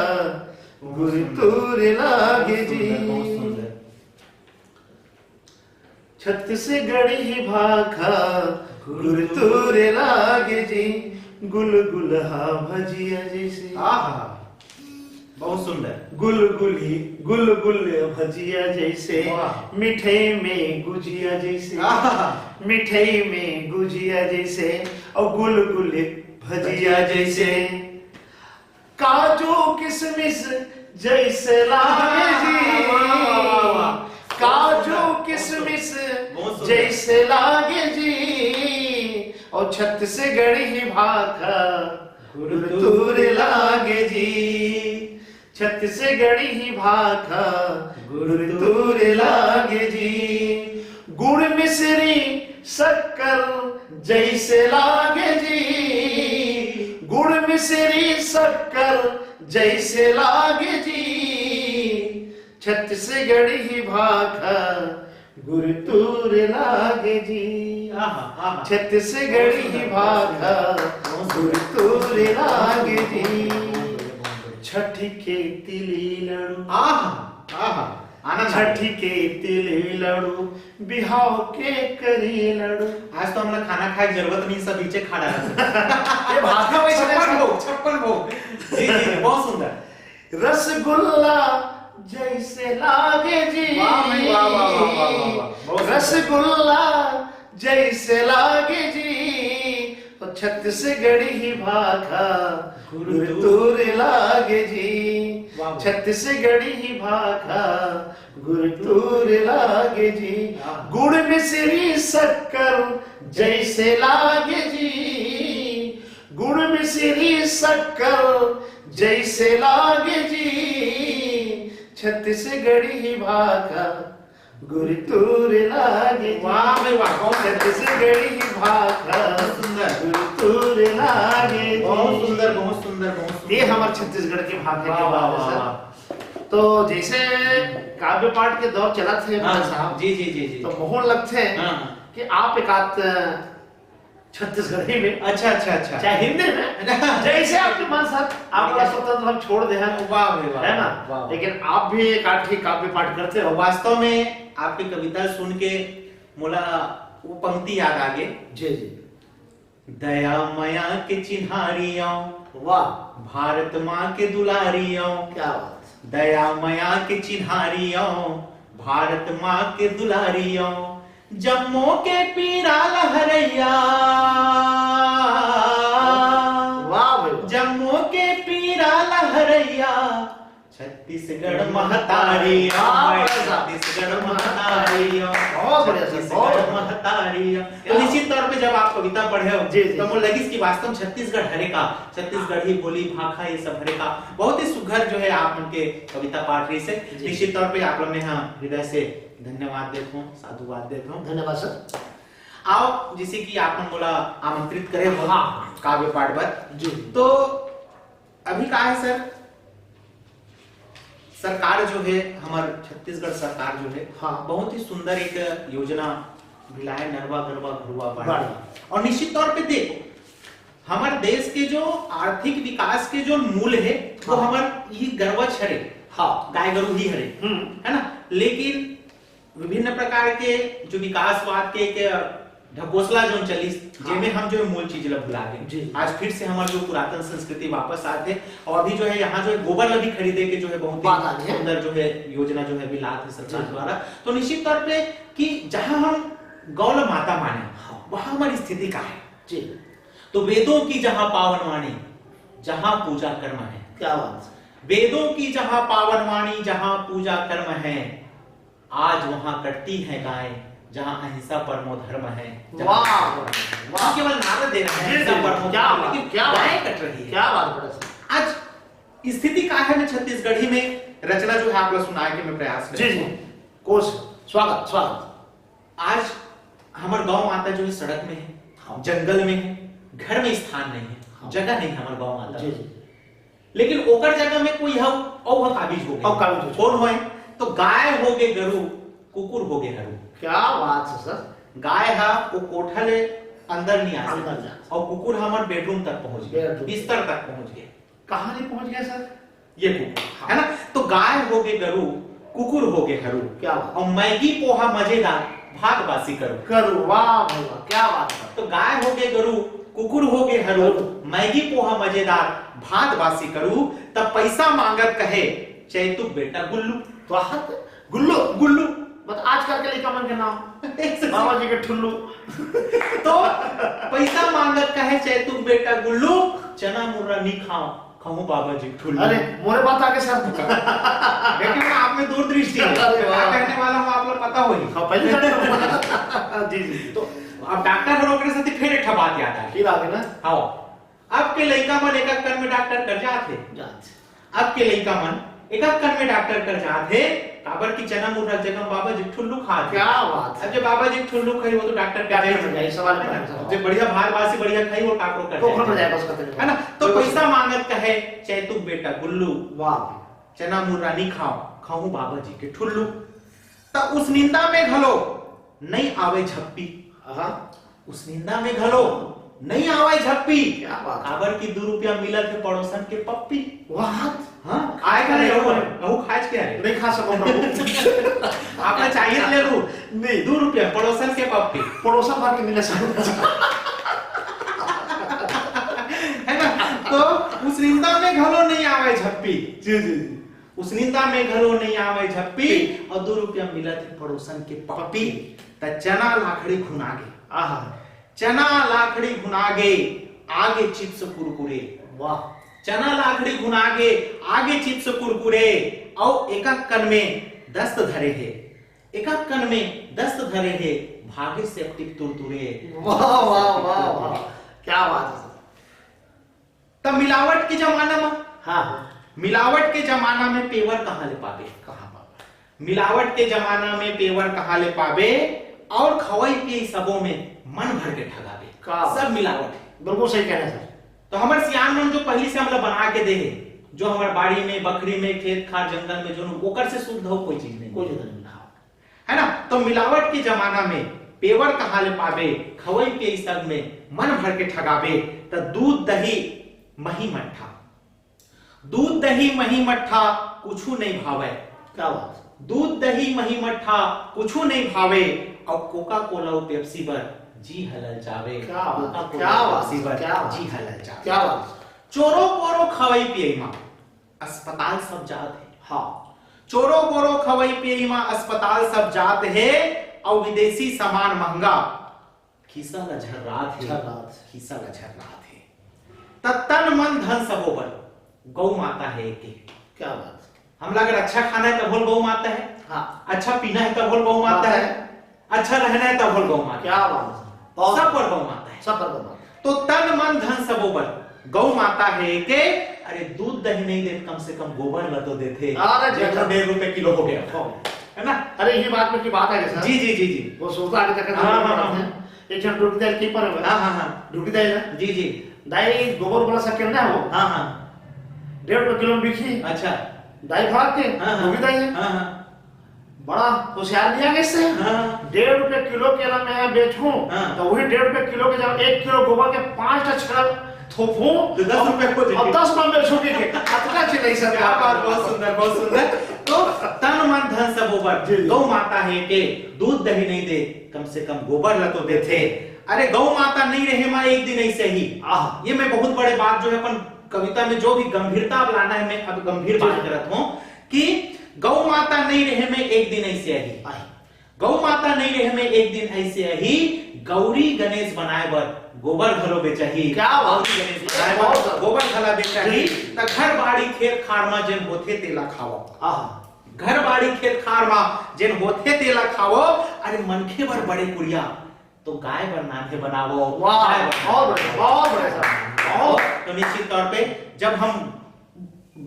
बहुत सुंदर। गुरतुर लागे बहुत सुंदर, जी। बहुत सुंदर। छत्तीसगढ़ी भाखा गुरतुर लागे जी, गुलगुलहा भजिया जैसे। आहा, बहुत सुंदर। गुलगुली, गुलगुल भजिया जैसे, वाह। मिठाई में गुजिया जैसे। आहा। मिठाई में गुजिया जैसे, और गुलगुल भजिया जैसे। काजू किशमिश जैसे लागे जी। वाह, वाह, वाह, वाह। काजू किशमिश बहुत सुंदर। जैसे लागे जी। और छत्तीसगढ़ी भाखा गुरतुर लागे जी। छत्तीसगढ़ी भाखा गुरतुर लागे जी। गुड़ मिश्री शक्कर जैसे लागे जी। गुड़ मिश्री शक्कर जैसे लागे जी। छत्तीसगढ़ी भाखा गुरतुर लागे जी। आहा, आहा। छत्तीसगढ़ी भाखा गुरतुर लागे जी। छठी के तिली लाडू। आहा, आहा। आनंद आ गया। छठी के तिली लाडू, बिहाव के करी लाडू। आज तो हमला खाना खाए के जरूरत नहीं, सब नीचे खा डाला। ये भाखा वैसे छप्पन भोग, छप्पन भोग। जी, जी, जी, बहुत सुंदर। रसगुल्ला जैसे लागे जी। वाह भाई, वाह, वाह, वाह, वाह, वाह, वाह। बहुत सुंदर। रसगुल्ला जैसे लागे जी, और छत्तीसगढ़ी भाखा गुरतुर लागे जी। वाह, वाह। छत्तीसगढ़ी भाखा गुरतुर लागे जी। वाह। गुड़ मिश्री शक्कर जैसे लागे जी। गुड़ मिश्री शक्कर जैसे लागे जी। छत्तीसगढ़ी भाखा गुरतुर लागे जी। वाह भाई वाह, बहुत सुंदर। छत्तीसगढ़ी भाखा। बहुत सुंदर। गुरतुर लागे जी। बहुत सुंदर, बहुत सुंदर, बहुत सुंदर। ये हमर छत्तीसगढ़ के भाखा के वाह, वाह, बात है वाह, सर। वाह। तो जैसे काव्य पाठ के दौर चलत हे हाँ, साहब, जी, जी, जी, जी। तो मोहन लगथे हाँ। कि आप एक आध छत्तीसगढ़ी में, अच्छा, अच्छा, अच्छा। चाहे हिंदी में, जैसे आपके मन सर, आप ठीक है। वाला स्वतंत्र हम छोड़ दे हैं, वाह भाई वाह, है ना? वाह। लेकिन आप भी एक आध ही काव्य पाठ करते हो। वास्तव में आपकी कविता सुन के मोला वो पंक्ति याद आ गई। जी, जी। दया मया के चिन्हारी आऊं, वाह। भारत माँ के दुलारी आऊं। क्या बात। दया मया के चिन्हारी आऊं, भारत माँ के दुलारी आऊं, जम्मो के पीरा लहरैया। वाह भाई वाह। जम्मो के पीरा लहरैया, छत्तीसगढ़ महतारी आऊं, वाह भाई साहब। छत्तीसगढ़ महतारी आऊं, बहुत बढ़िया सर, छत्तीसगढ़ बहुत बढ़िया। महतारी आऊं। तो क्या? निश्चित तौर पे जब आप कविता पढ़े हो, जी, जी। तो मोर लगिस कि वास्तव में छत्तीसगढ़ हरे का, छत्तीसगढ़ी बोली भाखा ये सब हरे का। बहुत ही सुघर जो है आप मन के कविता पाठ रहिस हे। जी। निश्चित तौर पे आप लोग ने हाँ हृदय से धन्यवाद देत हूँ, साधुवाद देत हूँ। धन्यवाद सर। आओ, जैसे कि आप मन मोला आमंत्रित करे हो हाँ। काव्य पाठ बर, जी। तो अभी का है सर, सरकार जो है, हमर छत्तीसगढ़ सरकार जो है, हाँ। बहुत ही सुंदर एक योजना भी लाए, नरवा गरवा घुरवा बाड़ी। बाड़ी। और निश्चित तौर पे देखो, हमर देश के जो आर्थिक विकास के जो मूल है, वो हाँ। हमर ये गरवा हरे, हाँ। गाय गरु ही हरे, हम्म। है ना? लेकिन विभिन्न प्रकार के जो विकासवाद के एक ढकोसला जोन चलिस, हाँ। जेमे हम जो है मूल चीज ला भुला गए। जी। आज फिर से हमर जो पुरातन संस्कृति वापस आत हे और अभी जो है यहाँ जो है गोबर ला भी खरीदे के जो है बहुत ही बात आ गई है। सुंदर जो है योजना जो है अभी लात हे सरकार जी। द्वारा। तो निश्चित तौर पे कि जहाँ हम गौ ला माता माने, हाँ। वहाँ हमारी स्थिति का है? जी। तो वेदों की जहाँ पावन वाणी, जहाँ पूजा कर्म है। क्या बात। वेदों की जहाँ पावन वाणी, जहाँ पूजा कर्म है, आज वहाँ कटती है गाय, जहाँ अहिंसा परमो धर्म है, जहाँ वाह, वाह। केवल नारा दे रहे हैं, जी, अहिंसा जी, परमो क्या धर्म, बात, लेकिन क्या गाय बात। कट रही है। क्या बात बड़ा सर। आज स्थिति का है, मैं छत्तीसगढ़ी में रचना जो है आप लोग सुनाए के मैं प्रयास जी, जी। करूँ। कोश, स्वागत, स्वागत। आज हमर गौ माता जो है सड़क में है, हाँ। जंगल में है, घर में स्थान नहीं है, हाँ। जगह नहीं है हमर गौ माता। जी, जी। लेकिन ओकर जगह में कोई हव, अउ ह काबिज हो गए। अउ काबिज हो गए। कौन होए? तो गाय हो गए गरु, कुकुर हो गए हरू। क्या बात है सर। गाय हा वो कोठा ले अंदर नहीं आ अंदर सकता। जा। और कुकुर हमर bedroom तक पहुंच गया, bedroom। बिस्तर तक पहुंच गया। कहाँ नहीं पहुंच गया सर? ये कुकुर, हाँ। है ना? तो गाय हो गए गरु, कुकुर हो गए हरू। क्या बात। और मैगी पोहा मजेदार, भात बासी करू। करू, वाह भाई वाह, क्या बात है। तो गाय हो गए गरु, कुकुर हो गए हरू, हरू। मैगी पोहा मजेदार, भात बासी करू, तब पैसा मांगत कहे, चैतुक बेटा गुल्लू। वाह, गुल्लू, गुल्लू। बस आजकल के लइका मन के नाम। बाबा जी के ठुल्लू। तो पैसा मांगत कहे, चैतुक बेटा गुल्लू, चना मुर्रा नी खाओ, कहूँ बाबा जी ठुल्लू। अरे, मोरे बात आगे सर। देखिए ना, आप में दूरदृष्टि है। अरे वाह। क्या कहने वाला हूँ, आप लोग पता होही। हाँ, पहले जाने वाला। जी, जी, जी। तो अब डॉक्टर हर ओकरे साथे फिर एक ठा बात याद आ गई। फिर आ गई ना? हाँ। अब के लइका मन एक एक कन में डॉक्टर कर जात हे। जात हे। अब के लइका मन एक एक कन में डॉक्टर कर जात हे। काबर कि चना मुर्रा जगह बाबा जी ठुल्लू खात हे। क्या बात है। अब जब बाबा जी ठुल्लू खाई, वो तो डॉक्टर कर डॉक्टर जाही। कर जाही, सवाल है ना? पैदा नहीं। जब बढ़िया भात बासी बढ़िया खाई, वो काकरो कर तो जाही। खत्म हो जाए बस, खत्म। है ना? तो बिल्कुल। पैसा मांगत कहे, चैतुक बेटा गुल्लू। वाह। चना मुर्रा नी खाओ, खाऊं बाबा जी के ठुल्लू। त उस निंदा में घलो नई आवे झप्पी। हाँ। उस निंदा में घलो नई आवे झप्पी। क्या बात है। काबर की दू रुपया मिलत हे पड़ोसन के पप्पी। वाह। हाँ, खाए का नहीं, अरे, अहू, अहू खाए के अरे। नहीं खा सको प्रभु। आपने चाहिए ले लू। नहीं। दू रुपया पड़ोसन के पप्पी। पड़ोसन भर के मिले सब। है ना? तो उस निंदा में घलो नहीं आवे झप्पी। जी, जी, जी। उस निंदा में घलो नहीं आवे झप्पी, और दू रुपया मिलत हे पड़ोसन के पप्पी। त चना लाखड़ी घुना गे। आहा। चना लाखड़ी घुना गे, आगे चिप्स कुरकुरे। वाह। चना लाखड़ी घुना गे, आगे चिप्स कुरकुरे, अउ एका कन में दस्त धरे हे। एका कन में दस्त धरे हे, भागे सेप्टिक तुरतुरे। वाह, वाह, वाह, वाह। क्या बात है सर। त मिलावट के जमाना म, हाँ, हाँ। मिलावट के जमाना में पेवर कहाँ ले पाबे? कहाँ पाबे? मिलावट के जमाना में पेवर कहाँ ले पाबे, और खवई पियई सबो में मन भर के ठगाबे। का बात। सब मिलावट है। बिल्कुल सही कहना सर। तो हमर सियान मन जो पहली से हमला बना के दे हे, जो हमर बाड़ी में, बखरी में, खेत खार, जंगल में, जो ओकर से शुद्ध हो कोई चीज नहीं। कोई चीज नहीं। हाँ। है ना? तो मिलावट के जमाना में पेवर कहाँ ले पाबे, खवई पियई सब में मन भर के ठगाबे, त दूध दही मही मट्ठा, दूध दही मही मट्ठा कुछु नहीं भावे। क्या बात। दूध दही मही मट्ठा कुछु नहीं भावे, और कोका कोला और पेप्सी बर जी ह ललचावे। क्या बात, कोका कोला, क्या बात, पेप्सी बर क्या बात, जी ह ललचावे। क्या बात। चोरो पोरो खवई पियई मा अस्पताल सब जात हे। हाँ। चोरो पोरो खवई पियई मा अस्पताल सब जात हे, और विदेशी सामान महंगा खिसा ला झर्रात हे। झर्रात। खिसा ला झर्रात हे। त तन मन धन सबो बर गौ माता हे एके। क्या बात। हमला अगर अच्छा खाना है तभो ले गौ माता है। हाँ। अच्छा पीना है तभो ले गौ माता बात है। है। अच्छा रहना है तभो ले गौ माता क्या है। बात है। बहुत सब बर गौ माता है। सब बर गौ माता है। तो तन मन धन सबो बर गौ माता हे एके। अरे दूध दही नहीं देत, कम से कम गोबर ला तो देथे। अरे देखो, जगह। डेढ़ रुपए किलो हो गया। हो गया। है ना? अरे यही बात में की बात आ गई सर। जी, जी, जी, जी। वो सोचता आगे तक हाँ, हाँ, हाँ। एक झन ड्यूटी दाई के पर है। हाँ, हाँ, हाँ। ड्यूटी दाई ना? जी, जी। दाई गोबर वाला सब करना है वो। हाँ, हाँ। डेढ़ रुपए किलो में बिकी। अच्छा। दाई भाग के, हाँ, हाँ। ड्यूटी दाई है। हाँ, हाँ। बड़ा होशियार दिया कैसे? हाँ। डेढ़ रुपए किलो केला मैं बेचूं, हाँ। तो वही डेढ़ रुपए किलो के जब एक किलो गोबर के पाँच टा छड़ा थोपूं, तो दस रुपए हो जाएंगे। और दस रुपए में बेचूंगी के। अतना अच्छी नहीं सर। क्या बात, बहुत सुंदर, बहुत सुंदर। तो तन मन धन सबो बर जी, जी। गौ माता हे एके, दूध दही नहीं दे, कम से कम गोबर ला तो देथे। अरे गौ माता नहीं रहे मा एक दिन ऐसे ही। आह। ये मैं बहुत बड़े बात जो है अपन कविता में जो भी गंभीरता अब लाना है, मैं अब गंभीर जी। बात करत हूँ कि गौ माता नहीं रहे में एक दिन ऐसे ही। आही। गौ माता नहीं रहे में एक दिन ऐसे ही, गौरी गणेश बनाए बर गोबर घलो बेचाही। क्या बात। गौरी गणेश बनाए बर बहुत गोबर घला बेचाही, जी। त घर बाड़ी खेत खार मा जेन होथे तेला खावा। आहा। घर बाड़ी खेत खार मा जेन होथे तेला खावा। अरे मनखे बर बड़े कुरिया तो गाय बर नान्हे बनावो। वाह, गाय बर बहुत बढ़िया, बहुत बढ़िया सर, बहुत। तो निश्चित तौर पे जब हम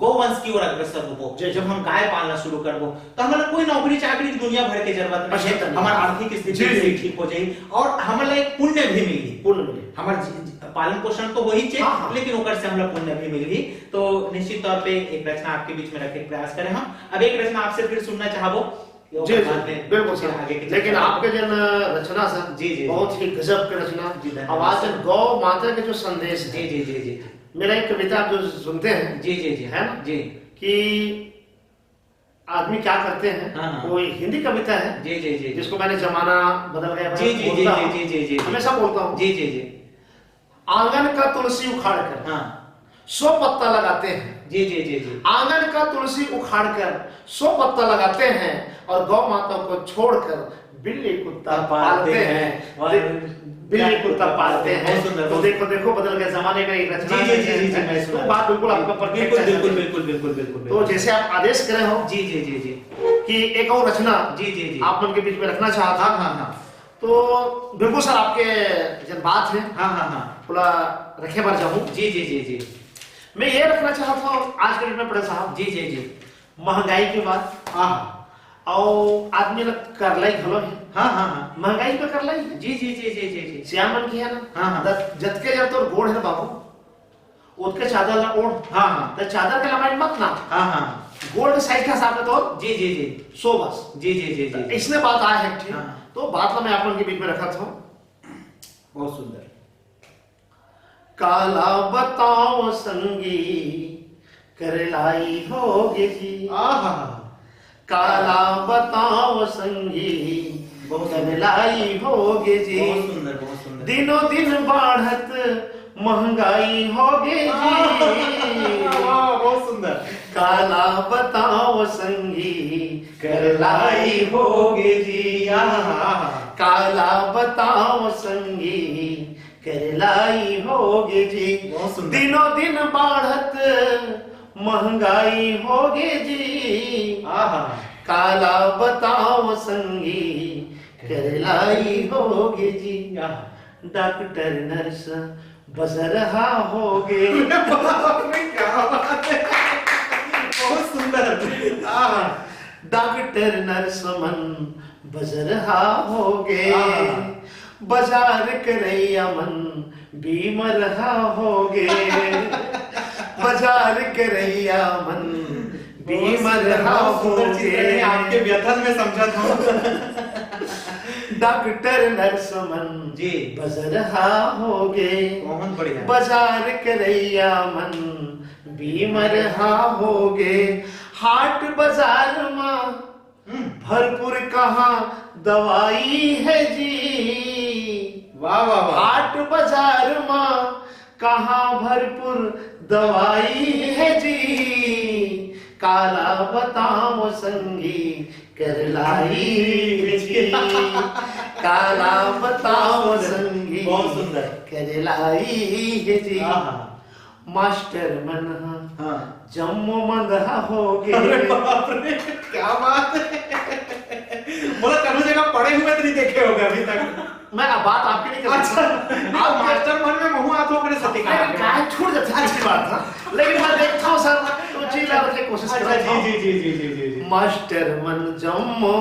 गोवंश की ओर अग्रसर होबो, जी। जब हम गाय पालना शुरू करबो, तो हमला कोई नौकरी चाकरी की दुनिया भर के जरूरत नहीं है। आवश्यकता नहीं। हमार आर्थिक स्थिति जी, भी जी। ठीक हो जाई और हमला एक पुण्य भी मिली। पुण्य मिली। हमार जी-, जी-, पालन पोषण तो हो ही चाहिए, हाँ, हाँ। लेकिन ओकर से हमला पुण्य भी मिली। तो निश्चित तौर पे एक रचना आपके बीच में रखे के प्रयास करें हम। अब एक रचना आपसे फिर सुनना चाहबो, जी, जी, बिल्कुल सर। लेकिन आपके जन रचना सर, जी, जी, बहुत ही गजब के रचना। जी, धन्यवाद। आवाज गौ माता के जो संदेश है। जी, जी, जी, जी। मेरा एक कविता आप जो सुनते हैं, जी, जी, जी। है ना? जी। कि आदमी क्या करते हैं, हाँ, हाँ। वो हिंदी कविता है, जी, जी, जी, जी। जिसको मैंने जमाना बदल गया, जी, जी, जी, बोलता जी, हूँ। जी, जी, जी, जी। हमेशा बोलता हूँ। जी, जी, जी। आंगन का तुलसी उखाड़ कर हाँ। सौ पत्ता लगाते हैं। जी, जी, जी, जी। आंगन का तुलसी उखाड़ कर सौ पत्ता लगाते हैं और गौ माता को छोड़कर बिल्ली कुत्ता पालते पालते हैं। हैं। वाह। दे-, बिल्ली कुत्ता पालते हैं। बहुत सुंदर, तो बहुत देखो, देखो, बदल गए जमाने का एक रचना जी, जी, है। जी, जी, जी, मैं तो सुना। बात बिल्कुल आपका perfect बिल्कुल, है, बिल्कुल, सर। बिल्कुल, बिल्कुल, बिल्कुल, बिल्कुल। तो जैसे आप आदेश करे हो जी, जी, जी, जी। कि एक और रचना जी, जी, जी। आप मन के बीच में रखना चाहता हाँ, हाँ, हाँ। तो बिल्कुल सर, आपके जन बात है। हाँ, हाँ, हाँ। पूरा रखे बर जाऊँ। जी, जी, जी, जी। मैं ये रखना चाहता हूँ आज के डेट में बड़े साहब, जी, जी, जी। महंगाई के बात। हाँ, हाँ। और आदमी ला करलाई घलो है। हाँ, हाँ, हाँ। महंगाई पे करलाई है। जी, जी, जी, जी, जी, जी। सियान मन की है ना? हाँ, हाँ। दस, जतके जब तोर गोड़ है ना बाबू, ओतके चादर ला ओढ़। हाँ, हाँ। तो चादर के लंबाई मत ना। हाँ, हाँ। गोड़ के size के हिसाब से तो जी, जी, जी। सो बस। जी, जी, जी, जी, तो जी। इसने बात आए है, ठीक? हाँ। तो बात ला मैं आप मन के बीच में रखा था। बहुत सुंदर। काला बताओ संगी, करलाई होगे जी। आहा। काला बताओ संगी, बहुत सुंदर। करलाई होगे जी। बहुत सुंदर, बहुत सुंदर। दिनों दिन बढ़त महंगाई होगे जी। वाह, बहुत सुंदर। काला बताओ संगी, करलाई होगे जी। आहा। काला बताओ संगी, करलाई होगे जी। बहुत सुंदर। दिनों दिन बढ़त महंगाई होगे जी। आहा। काला बताओ संगी, करलाई होगे जी। आहा। डॉक्टर नर्स बसरहा होगे। बाप रे, क्या बात है। बहुत सुंदर। आहा। डॉक्टर नर्स मन बजरहा होगे, हाँ। बाजार करैया मन बीमरहा होगे, बाजार करैया मन बहुत सुंदर, बीमरहा बहुत सुंदर चित्रण होगे। है, आपके व्यथन में समझा था। डॉक्टर नर्स मन जी। बजरहा होगे, बहुत बढ़िया। बाजार करैया मन बीमरहा होगे, हाट बाजार मा हम्म। भरपूर कहाँ दवाई है जी। वाह, वाह, वाह। हाट बाजार मा कहाँ भरपूर दवाई है जी। काला बताओ संगी करलाई है जी। काला बताओ संगी बहुत सुंदर। करलाई है जी। हाँ, हाँ। मास्टर मन ह हाँ। जम्मो मंदहा होगे। अरे बाप रे, क्या बात है। बोला, कौनो जगह पढ़े हुए तो नहीं देखे होगे अभी तक। मैं अब बात आपके लिए कर अच्छा, सकता हूँ। नहीं, आप मास्टर मन में महू आत हो, अपने सत्य का लेकिन आपके। काय छूट जाता है, अच्छी बात था। लेकिन मैं देखता हूँ सर, तो जी, मैं अपनी कोशिश अच्छा, करता हूँ। जी, जी, जी, जी, जी, जी, जी। मास्टर मन जम्मो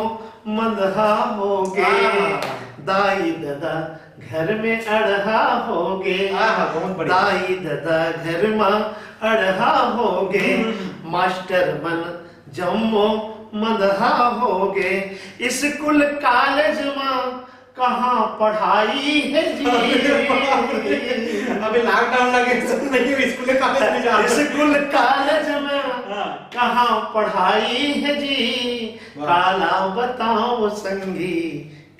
मंदहा होगे। हाँ। दाई ददा घर में अड़हा होगे। आहा, बहुत बढ़िया। दाई ददा घर में अड़हा होगे। हम्म। मास्टर मन जम्मो मंदहा होगे। स्कूल कॉलेज में कहाँ पढ़ाई है जी। अरे बाप रे। अभी लॉकडाउन लगे, सब नहीं, स्कूल कॉलेज नहीं जा रहे। स्कूल कॉलेज में हाँ। कहाँ पढ़ाई है जी। वाह। काला बताओ संगी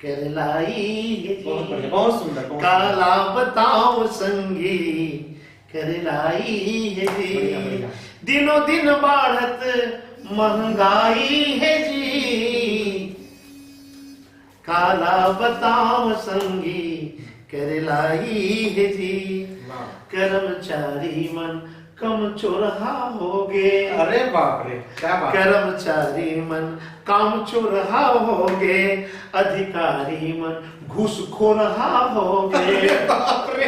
करलाई है जी। बहुत बढ़िया, बहुत सुंदर, बहुत सुंदर। काला बताओ संगी करलाई है जी। बढ़िया, बढ़िया। दिनों दिन बढ़त महंगाई है जी। काला बताओ संगी करलाई है जी। वाह। कर्मचारी मन कम चोरहा होगे। अरे बाप रे, क्या बात। कर्मचारी मन काम चोरहा होगे, अधिकारी मन घूसखोरहा होगे। अरे बाप रे,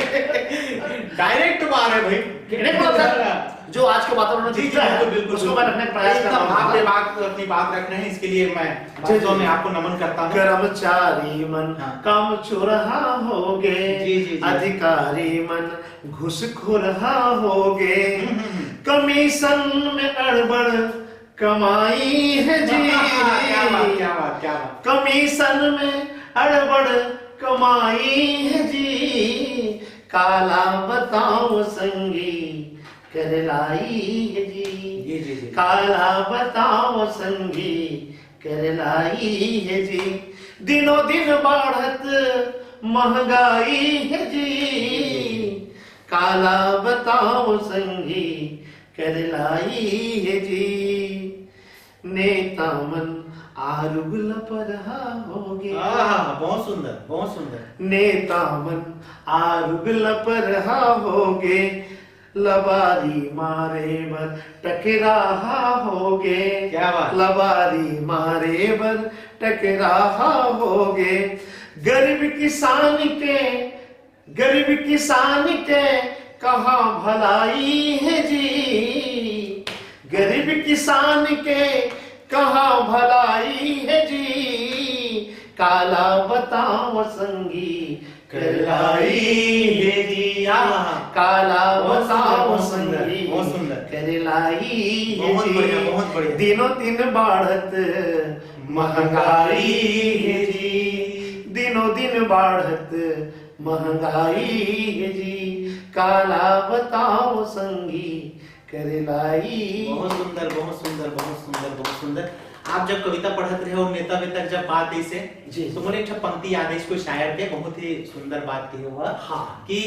डायरेक्ट बात है भाई। नहीं, मतलब सर, जो आज के वातावरण में जी, जी, दिखता है, बिल्कुल, बिल्कुल, उसको बिल्कुल। मैं रखने का प्रयास कर रहा हूँ। आप ये बात, अपनी बात रख रहे हैं, इसके लिए मैं जी, वास्तव जी। में आपको नमन करता हूँ। कर्मचारी मन हाँ। काम चोरहा होगे, जी, जी, जी। अधिकारी मन घूसखोरहा होगे। हम्म, हम्म, हम्म। कमीशन में अड़बड़ कमाई है जी। क्या बात, क्या बात, क्या बात। कमीशन में अड़बड़ कमाई है जी। काला बताओ संगी करलाई है जी। जी, जी, जी। काला बताओ संगी करलाई है जी। दिनों दिन बढ़त महंगाई है जी। काला बताओ संगी करलाई है जी। नेता मन आरुग लपरहा होगे। आहा, बहुत सुंदर, बहुत सुंदर। नेता मन आरुग लपरहा होगे, लबारी मारे बर टकराहा होगे। क्या बात। लबारी मारे बर टकराहा होगे। गरीब किसान के, गरीब किसान के कहाँ भलाई है जी। गरीब किसान के कहाँ भलाई है जी। काला बताओ संगी करलाई है जी। आहा। काला बहुत सुंदर, बताओ बहुत सुंदर, संगी बहुत सुंदर। करलाई है बहुत जी। बढ़िया, बहुत बढ़िया। दिनों दिन बढ़त महंगाई है जी। दिनों दिन बढ़त महंगाई है जी। काला बताओ संगी करलाई। बहुत सुंदर, बहुत सुंदर, बहुत सुंदर, बहुत सुंदर। आप जब कविता पढ़त रहे और नेता वेता के जब बात ऐसे, जी। तो मोर एक ठो पंक्ति याद है, इसको शायर के बहुत ही सुंदर बात कही हुआ हाँ। कि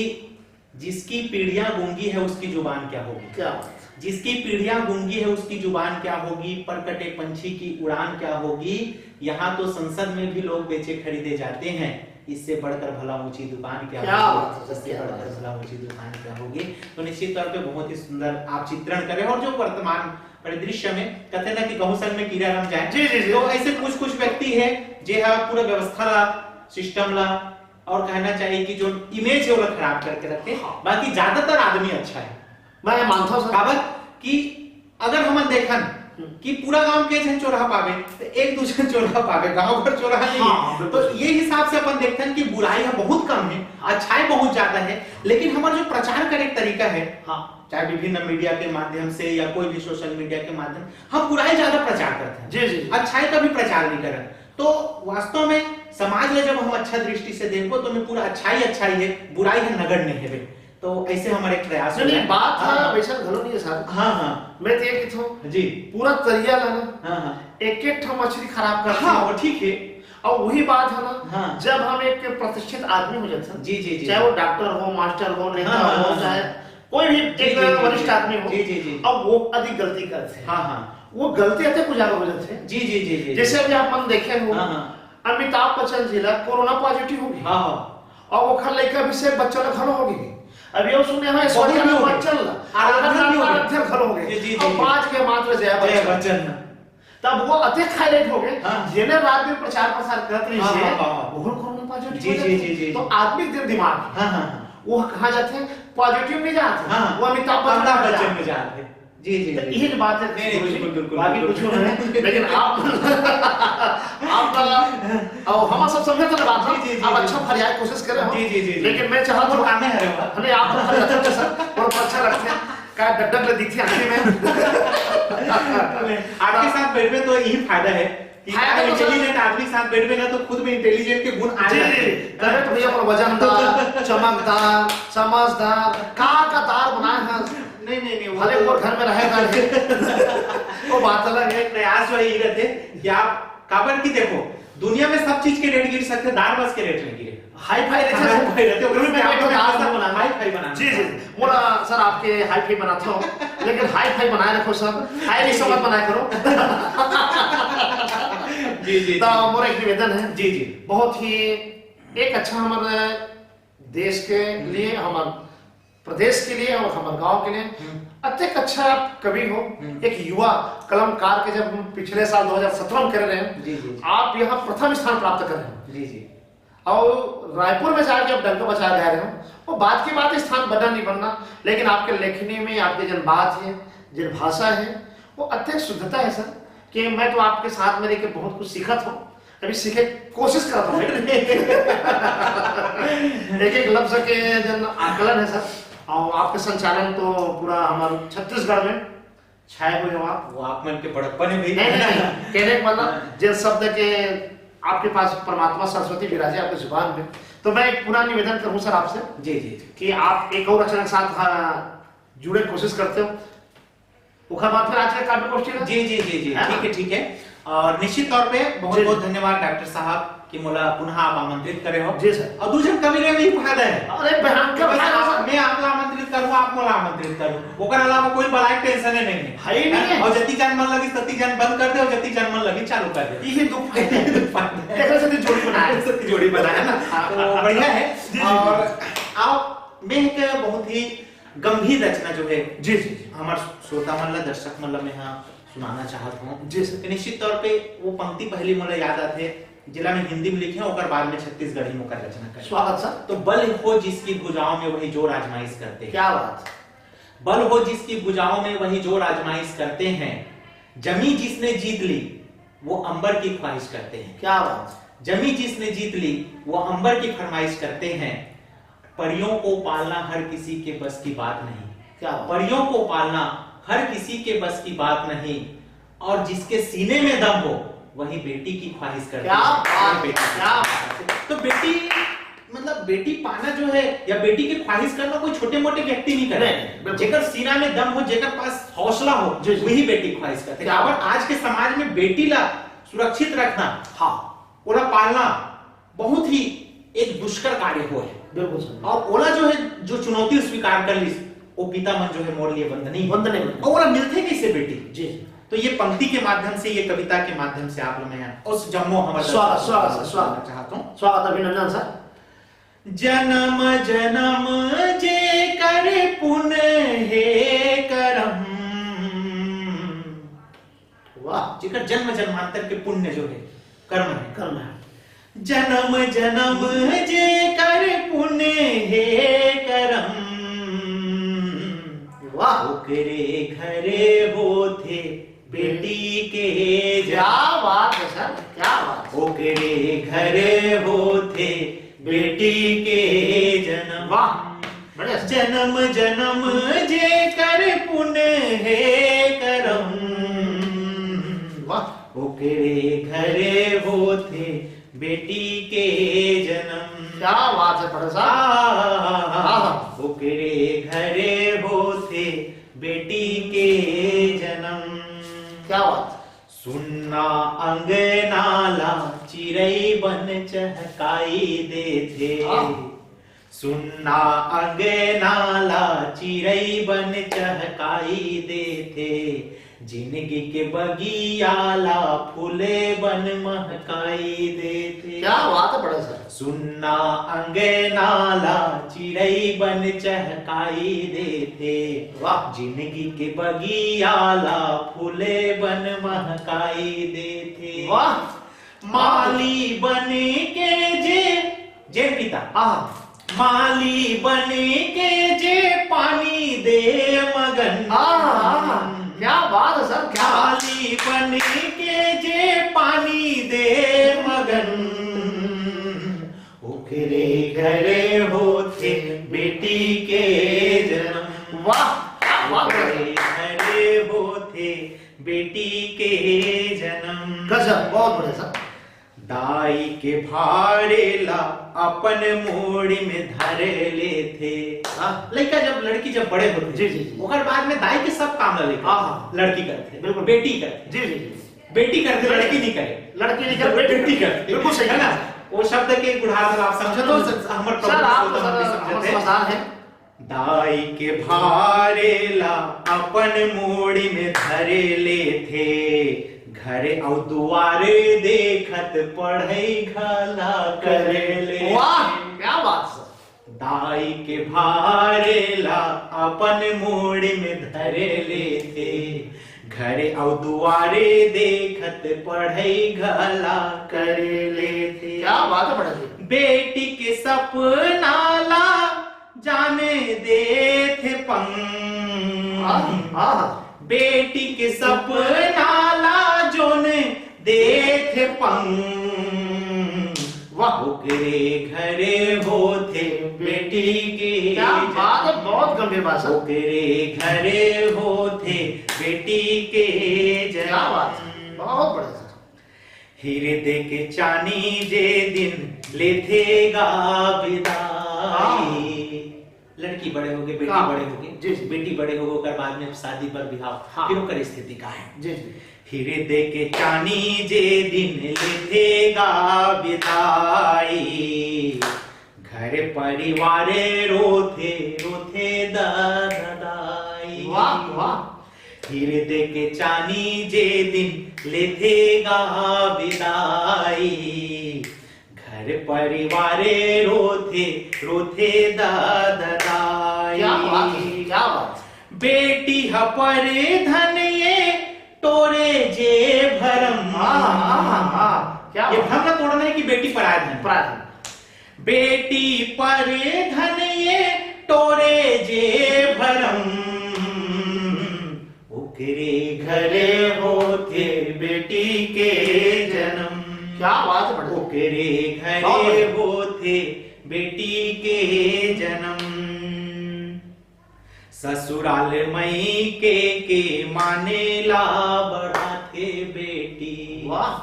जिसकी पीढ़ियां गूंगी है, उसकी जुबान क्या होगी? क्या बात। जिसकी पीढ़ियां गूंगी है, उसकी जुबान क्या होगी? पर कटे पंछी की उड़ान क्या होगी? यहाँ तो संसद में भी लोग बेचे खरीदे जाते हैं, इससे बढ़कर भला ऊंची दुकान क्या क्या होगी? बात है, इससे क्या बढ़कर बात है। भला ऊंची दुकान क्या होगी? तो निश्चित तौर पे बहुत ही सुंदर आप चित्रण करे और जो वर्तमान परिदृश्य में कहते ना कि गहूं संग में कीड़ा रम जाए, जी, जी, जी। तो ऐसे कुछ कुछ व्यक्ति है जे हा पूरा व्यवस्था ला, सिस्टम ला और कहना चाहिए कि जो इमेज है, वो खराब करके रखे। हाँ। बाकी ज्यादातर आदमी अच्छा है। मैं मानता हूँ सर। काबर कि अगर हमन देखन कि पूरा गांव के झन चोरहा पावे, तो एक दू झन चोरहा पावे, गांव भर चोरहा नहीं हाँ, है। बिल्कुल। तो ये हिसाब से अपन देखथन कि बुराई ह बहुत कम है, अच्छाई बहुत ज्यादा है, लेकिन हमारा जो प्रचार करे के तरीका है, हाँ। चाहे विभिन्न मीडिया के माध्यम से या कोई भी सोशल मीडिया के माध्यम, हम बुराई ज्यादा प्रचार करते हैं, जी, जी, जी। अच्छाई का भी प्रचार नहीं करते। तो वास्तव में समाज में जब हम अच्छा दृष्टि से देखो, तो मैं पूरा अच्छाई अच्छाई है, बुराई है नगण्य है। तो ऐसे हमारे एक प्रयास नहीं, हो नहीं, जाए। बात हाँ, है, हाँ। वैसा घलो नहीं है साहब। हाँ, हाँ। मैं तो ये कहता हूँ, जी। पूरा तरिया ला ना, हाँ, हाँ। एक एक ठो मछली खराब कर हाँ, वो ठीक है। और वही बात है ना, हाँ। जब हम एक प्रतिष्ठित आदमी हो जाते हैं, जी, जी, जी। चाहे वो डॉक्टर हो, मास्टर हो, नेता हाँ, हाँ, हो, हाँ, चाहे हाँ। कोई भी जी, एक जी, जी, वरिष्ठ जी। आदमी हो, जी, जी, जी। अब वो अधिक गलती करते हैं। हाँ, हाँ। वो गलती अधिक उजागर हो जाते हैं। जी, जी, जी, जी। जैसे अभी आप मन देखे हो, हाँ, हाँ। अमिताभ बच्चन जी ला कोरोना पॉजिटिव हो गई। हाँ, हाँ। और ओखर लइका अभिषेक बच्चन ला घलो हो गई। अब ये सुने हो, बहुत ऐश्वर्या लोग राय हैं। बच्चन ला, आराध्या ओखर भी हो गई। आराध्या घलो हो गई। जी, जी, जी, अब जी। बाज के मात्र जया जया बच्चन। बच्चन ना। तब वो अतेक हाईलाइट हो गए, हाँ। जेने रात में प्रचार प्रसार करत रही हाँ, से, हाँ, हाँ, हाँ। वो कोरोना पॉजिटिव जी, हो जी, जाते। जी, जी, तो जी। आदमी के दिमाग, हाँ, हाँ, हाँ। वो कहाँ जाते हैं? पॉजिटिव में जाते हैं। हाँ, हाँ। वो अमिताभ बच्चन अमिताभ में बच्चन जाते में हैं। जाते हैं। जी, जी, तो जी। यही बात है। नहीं, नहीं, बिल्कुल, बिल्कुल, बाकी बिल्कुल। कुछ नहीं। लेकिन आप, आप वाला, और हम सब समझे थे ना बात, जी, जी, जी, आप जी। अच्छा फरियाद कोशिश करे हो। जी, जी, जी, जी। लेकिन मैं चाहता हूँ, वो कामे हरे हो। नहीं, आप फरियाद अच्छा, और अच्छा लगते हैं। का डग डग ले दिखते आँखी में। आपके साथ बैठबे तो यही फायदा है कि फायदा तो इंटेलिजेंट आदमी के साथ बैठबे ना, तो खुद में इंटेलिजेंट के गुण आ जी, जाते हैं। तबे तो भैया, अपन वजनदार, चमकदार, समझदार, का का दार बनाए हैं। नहीं, नहीं, नहीं, वो भले तो वो घर में रहे ना रहे। वो बात अलग है। प्रयास वही रहते कि आप, काबर की देखो, दुनिया में सब चीज के रेट गिर सकते, दार बस के रेट नहीं गिरे। हाई फाई रहते हाँ, सर। हाई फाई रहते, ओकरे में मैं आपको आपको दार दार बना, बना। हाई फाई बना। जी, जी। मोला सर आपके हाई फाई बनाता हूँ, लेकिन हाई फाई बनाए रखो सर, हाई नहीं समझ बनाए करो। जी, जी, तो जी। मोर एक निवेदन है। जी, जी। बहुत ही एक अच्छा हमारे देश के हम्म। लिए, हमारे प्रदेश के लिए और हमारे गांव के लिए हम्म। अत्यंत अच्छा कवि हो, हम्म। एक युवा कलमकार के जब हम पिछले साल दो हज़ार सत्रह में कर रहे हैं, जी, जी, जी। आप यहाँ प्रथम स्थान प्राप्त कर रहे हो। जी, जी। और रायपुर में जाके आप डंका बजा रहे हो, वो बात की बात, स्थान बनना नहीं बनना, लेकिन आपके लेखनी में आपके जन बात है, जन भाषा है, वो अत्यंत शुद्धता है सर, कि मैं तो आपके साथ में रह के बहुत कुछ सीखत हूँ, अभी सीखे कोशिश करत हूँ। एक एक लफ्ज के जन आकलन है सर, और आपके संचालन तो पूरा हमारे छत्तीसगढ़ में छाए हुए हो आप। वो आप मन के बड़प्पन है भाई। नहीं, नहीं, नहीं। कहने का मतलब, जिन शब्द के आपके पास परमात्मा सरस्वती विराजे आपकी जुबान में, तो मैं एक पूरा निवेदन करूँ सर आपसे जी, जी, जी। कि आप एक और रचना के साथ, हाँ, जुड़े कोशिश करते हो। ओकर बाद फिर आज के काव्य गोष्ठी ना? जी, जी, जी, जी, है ना? ठीक है, ठीक है। और निश्चित तौर पे बहुत, जी, बहुत जी। धन्यवाद डॉक्टर साहब कि मोला पुनः आप आमंत्रित करे हो। जी, सर। और दू झन कवि ले भी फायदा है। अरे, भयंकर बस फायदा, आप, सर। मैं आपला आमंत्रित करूँ, आप मोला आमंत्रित करूँ। ओकर अलावा कोई बड़ा टेंशन नहीं है। है ही नहीं है। और जति जन मन लगी, तति जन बंद कर दे, और जति जन मन लगी, चालू कर दे। यही दो फायदे हैं। दो फायदे हैं। एक से जोड़ी बनाए। एक से जोड़ी बनाए ना। हाँ। तो बढ़िया है। जी, जी, और जी। आप, मैं एक बहुत ही गंभीर रचना जो है, जी, जी, जी। हमार श्रोता मन ला, दर्शक मन ला मैं हाँ सुनाना चाहत हूँ। जी, सर। तो निश्चित तौर पे वो पंक्ति पहली मोला याद आथे, जेला मैं हिंदी में लिखे, ओकर बाद में छत्तीसगढ़ी में ओकर रचना करे। स्वागत, सर। तो बल हो जिसकी भुजाओं में, वही जोर आजमाइश करते हैं। क्या बात। बल हो जिसकी भुजाओं में, वही जोर आजमाइश करते हैं। जमी जिसने जीत ली, वो अंबर की ख्वाहिश करते हैं। क्या बात। जमी जिसने जीत ली, वो अंबर की फरमाइश करते हैं। परियों को पालना हर किसी के बस की बात नहीं। क्या बात। परियों को पालना हर किसी के बस की बात नहीं, और जिसके सीने में दम हो, वही बेटी की ख्वाहिश करते क्या हैं। बात, वही बेटी की क्या ख्वाहिश बात। करते हैं। तो बेटी, मतलब, बेटी पाना जो है या बेटी की ख्वाहिश करना कोई छोटे मोटे व्यक्ति नहीं करे। नहीं, बिल्कुल। जेकर सीना में दम हो, जेकर पास हौसला हो, जी, जी। वही बेटी की ख्वाहिश करते हैं। क्या और बात। आज के समाज में बेटी ला सुरक्षित रखना, हाँ। ओला पालना बहुत ही एक दुष्कर कार्य हो है। बिल्कुल सर। और ओला जो है, जो चुनौती स्वीकार कर ली, वो पिता मन जो है मोर लिए वंदनीय। वंदनीय। और ओला मिलथे कैसे बेटी? जी। तो ये पंक्ति के माध्यम से, ये कविता के माध्यम से आप लोग मैं उस जम्मो हमारे स्वागत, स्वागत, स्वागत। चाहता हूँ। स्वागत, अभिनंदन सर। जन्म जन्म जे कर पुन हे करम। वाह। जेकर जन्म जन्मांतर के पुण्य जो है, कर्म है। कर्म है। जन्म जन्म जे कर पुन हे करम। वाह। ओकरे घरे होथे बेटी के जन्म। वाह, बढ़िया। जन्म जन्म जेकर पुन हे करम, वाह। ओकरे घरे होथे बेटी के जन्म। क्या बात है, बड़े साहब। आहा, आहा। ओकरे घरे होथे बेटी के जन्म। क्या बात। सुन्ना अंगना ला चिरई बन चहकाई देथे। आहा। सुन्ना अंगना ला चिरई बन चहकाई देथे, जिनगी के बगिया ला फूले बन महकाई देथे। क्या बात है, बड़ा साहब। सुन्ना अंगना ला चिरई बन चहकाई देथे, वाह। जिनगी के बगिया ला फूले बन महकाई देथे। वाह। माली बन के जे, जेन पिता। आहा। माली बन के जे पानी दे मगन। आहा, क्या बात है सर, क्या बात। माली बन के जे पानी दे मगन, ओकरे घरे होथे बेटी के जन्म। वाह, क्या बात है। ओकरे घरे होथे बेटी के जन्म। गजब, बहुत बढ़िया सर। दाई के भारे ला अपन मोड़ी में धरे लेथे। हाँ। लइका जब, लड़की जब बड़े होथे, जी, जी, जी। ओकर बाद में दाई के सब काम ला लेथे। हाँ, हाँ। लड़की करथे, बिल्कुल। बेटी करथे। जी, जी, जी। बेटी करथे, लड़की नहीं करे। लड़की नहीं करे, बेटी बेटी करथे। बिल्कुल सही है ना? कहा। वो शब्द के गुढ़ार ला आप समझो तो, बिल्कुल। हमर सर, प्रभु आप, पुरुषोत्तम सर, भी समझे हमर थे। श्मशान है। दाई के भारे ला अपन मोड़ी में धरे लेथे, घर अउ दुआरे देखत पढ़ई घला करे ले। वाह, क्या बात सर। दाई के भारे ला अपन मोड़ी में धरे लेथे, घर अउ दुआरे देखत पढ़ई घला करे लेथे। क्या बात है बड़ा जी। बेटी के सपना ला जाने देथे पंग। आहा, आहा। बेटी के सपना ला जोन देथे पंग। वाह। ओकरे घरे होथे बेटी के क्या जन्म। बात है, बहुत गंभीर बात है। ओकरे घरे होथे बेटी के जन्म। क्या बात है, बहुत बढ़िया सर। हिरदे के चानी जे दिन लेथे गा बिदाई। हाँ। लड़की बड़े होगे, बेटी हाँ। बड़े होगे। जी, जी। बेटी बड़े होगे, ओकर बाद में शादी बर बिहाव। हाँ। फिर ओकर स्थिति का है? जी, जी। हिरदे के चानी जे दिन लेथे गा बिदाई, घर परिवार रोथे, रोथे दादा दाई। वाह, वाह। हिरदे के चानी जे दिन लेथे गा बिदाई, घर परिवार रोथे, रोथे दादा दाई। क्या बात है, क्या बात। बेटी ह पर धन ये टोरे जे भरम। हाँ, हाँ, हाँ, हाँ, क्या ये बात। भ्रम ला तोड़ना है कि बेटी पराया धन। पराया धन। बेटी पर धन ये टोरे जे भरम, ओकरे घरे होथे बेटी के जन्म। क्या बात है, बढ़िया। ओकरे घरे बहुत बढ़िया। होथे बेटी के जन्म। ससुराल मइके के माने ला बढ़ाथे बेटी। वाह।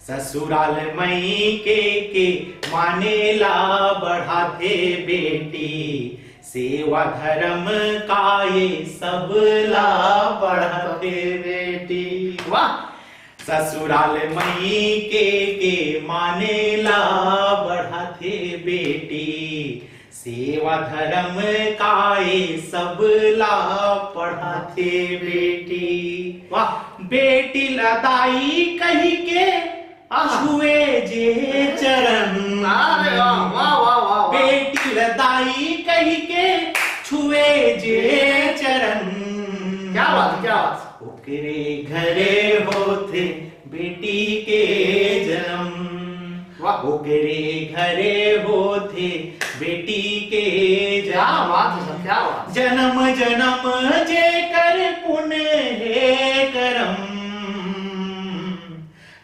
ससुराल मइके के माने ला बढ़ाथे बेटी, सेवा धरम का ये सब ला बढ़ाथे बेटी। वाह। ससुराल मइके के माने ला बढ़ाथे बेटी, सेवा धरम का ये सब ला पढ़ाथे बेटी। वाह। बेटी ला दाई कहि के आहा। छुए जे चरण। अरे वाह, वाह, वाह, वाह, वाह। बेटी ला दाई कहि के छुए जे चरण। क्या बात, क्या बात। ओकरे घरे होथे बेटी के जन्म। वाह। ओकरे घरे होथे बेटी के क्या जन्म। बात है सर, क्या बात। जन्म जन्म जेकर पुन हे करम,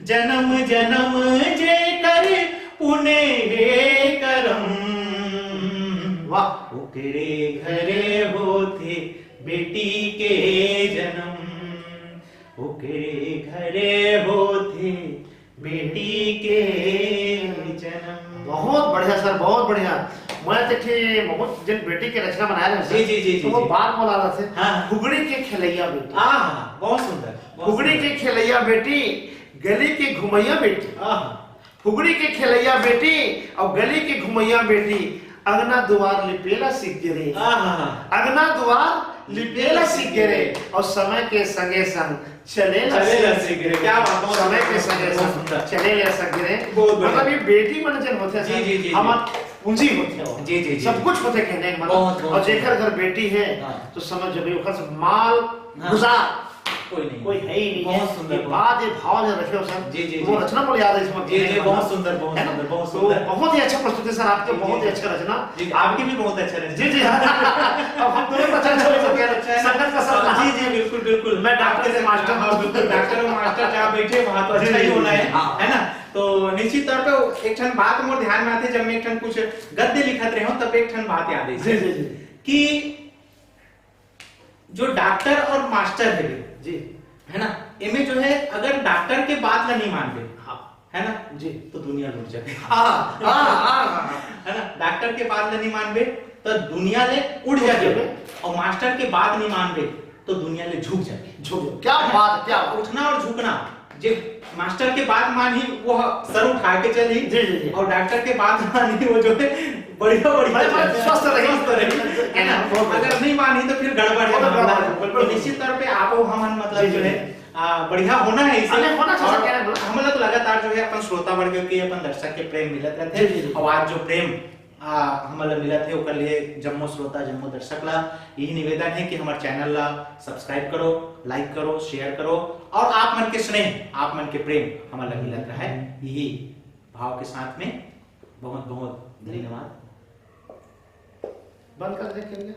जन्म जन्म जेकर पुन हे करम, ओकरे घरे होथे बेटी के जन्म, ओकरे घरे होथे बेटी के जन्म। बहुत बढ़िया सर, बहुत बढ़िया। मैं तो एक ठे बहुत जन बेटी के रचना बनाए रहे जी, जी, जी, जी, तो वो जी। बात बोला रहा थे, हाँ, हाँ। फुगड़ी के खेलैया बेटी। आहा, बहुत सुंदर, बहुत फुगड़ी सुंदर। के खेलैया बेटी, गली के घुमैया बेटी। आहा। फुगड़ी के खेलैया बेटी और गली के घुमैया बेटी, अंगना दुआर लिपेला सीख गे रे। आहा। अंगना दुआर लिपेला सीख गे रे, और समय के संगे संग चलेला चलेला सीख सीख गे रे। क्या बात, बहुत समय के सुंदर, संगे बहुत संग सुंदर। चलेला सीख गे रे। बहुत बढ़िया। मतलब ये बेटी मन जन होथे जी, सर, जी, जी, जी। हमर पूंजी होथे वो। जी, जी, जी। सब कुछ होथे कहने का मतलब। बहुत, बहुत और जेकर सुंदर। घर बेटी है, हाँ। तो समझ जाओ, ओकर से माल हाँ। गुजार कोई नहीं। कोई है ही नहीं। बहुत सुंदर, ये बहुत बात, ये भाव जो रखे हो सर, जी, जी, वो जी। रचना बोले याद है इसमें जी, जी, कहने का बहुत मतलब। सुंदर, बहुत है ना? सुंदर, बहुत तो सुंदर। बहुत ही अच्छा प्रस्तुति सर, आपके जी, बहुत जी, ही जी। अच्छा रचना। जी, आपकी भी बहुत अच्छा रचना। जी, जी। अब हम दोनों को अच्छा, अच्छा हो गया। अच्छा है। संगत का साथ। जी, जी, बिल्कुल, बिल्कुल। मैं डॉक्टर से मास्टर। हाँ, बिल्कुल, डॉक्टर और मास्टर जहाँ बैठे, वहाँ तो जी, अच्छा ही जी, होना जी। है, हाँ। है ना? तो निश्चित तौर पे एक ठन बात मोर ध्यान में आथे, जब मैं एक ठन कुछ गद्य लिखत रहे हूँ, तब एक ठन बात याद आई जी, जी, जी। कि जो डॉक्टर और मास्टर है, जी। है ना, एमे जो है, अगर डॉक्टर के बात ला नहीं मानबे, हाँ। है ना, जी। तो दुनिया लुट जाबे। हाँ, हाँ, हाँ, हाँ। है ना, डॉक्टर के बात ला नहीं मानबे, तो दुनिया ले उड़ उड़ जाबे। जाबे। और मास्टर के बात नहीं मानबे, तो दुनिया ले झुक जाबे। झुक जाबे। क्या बात, क्या बात। उठना और झुकना, जे मास्टर के बात मानही, वो सर उठा के चलही, जी, जी, जी। और डॉक्टर के बात मानही, वो जो है बढ़िया, बढ़िया बड़े, बड़े चलही। स्वस्थ रही। स्वस्थ रही, है ना? बहुत बढ़िया। अगर नहीं मानही, तो फिर गड़बड़ है बहुत मामला। गड़बड़ है, बिल्कुल। तो निश्चित तौर पे आपो हमन, मतलब, जी, जो जी, है, जी। आ, बढ़िया होना है इसे। अरे, होना चाहिए, और क्या है, बोलो? हमन ला तो लगातार जो है अपन श्रोता वर्ग के, अपन दर्शक के प्रेम मिलत रहथे। जी, जी, जी। और आज जो प्रेम आ, हमन ला मिलत हे, ओकर लिए जम्मो श्रोता, जम्मो दर्शक ला यही निवेदन है कि हमर चैनल ला सब्सक्राइब करो, लाइक करो, शेयर करो, और आप मन के स्नेह, आप मन के प्रेम हमन ला मिलत रहे, यही भाव के साथ में बहुत बहुत धन्यवाद। बंद कर दे, कर दे।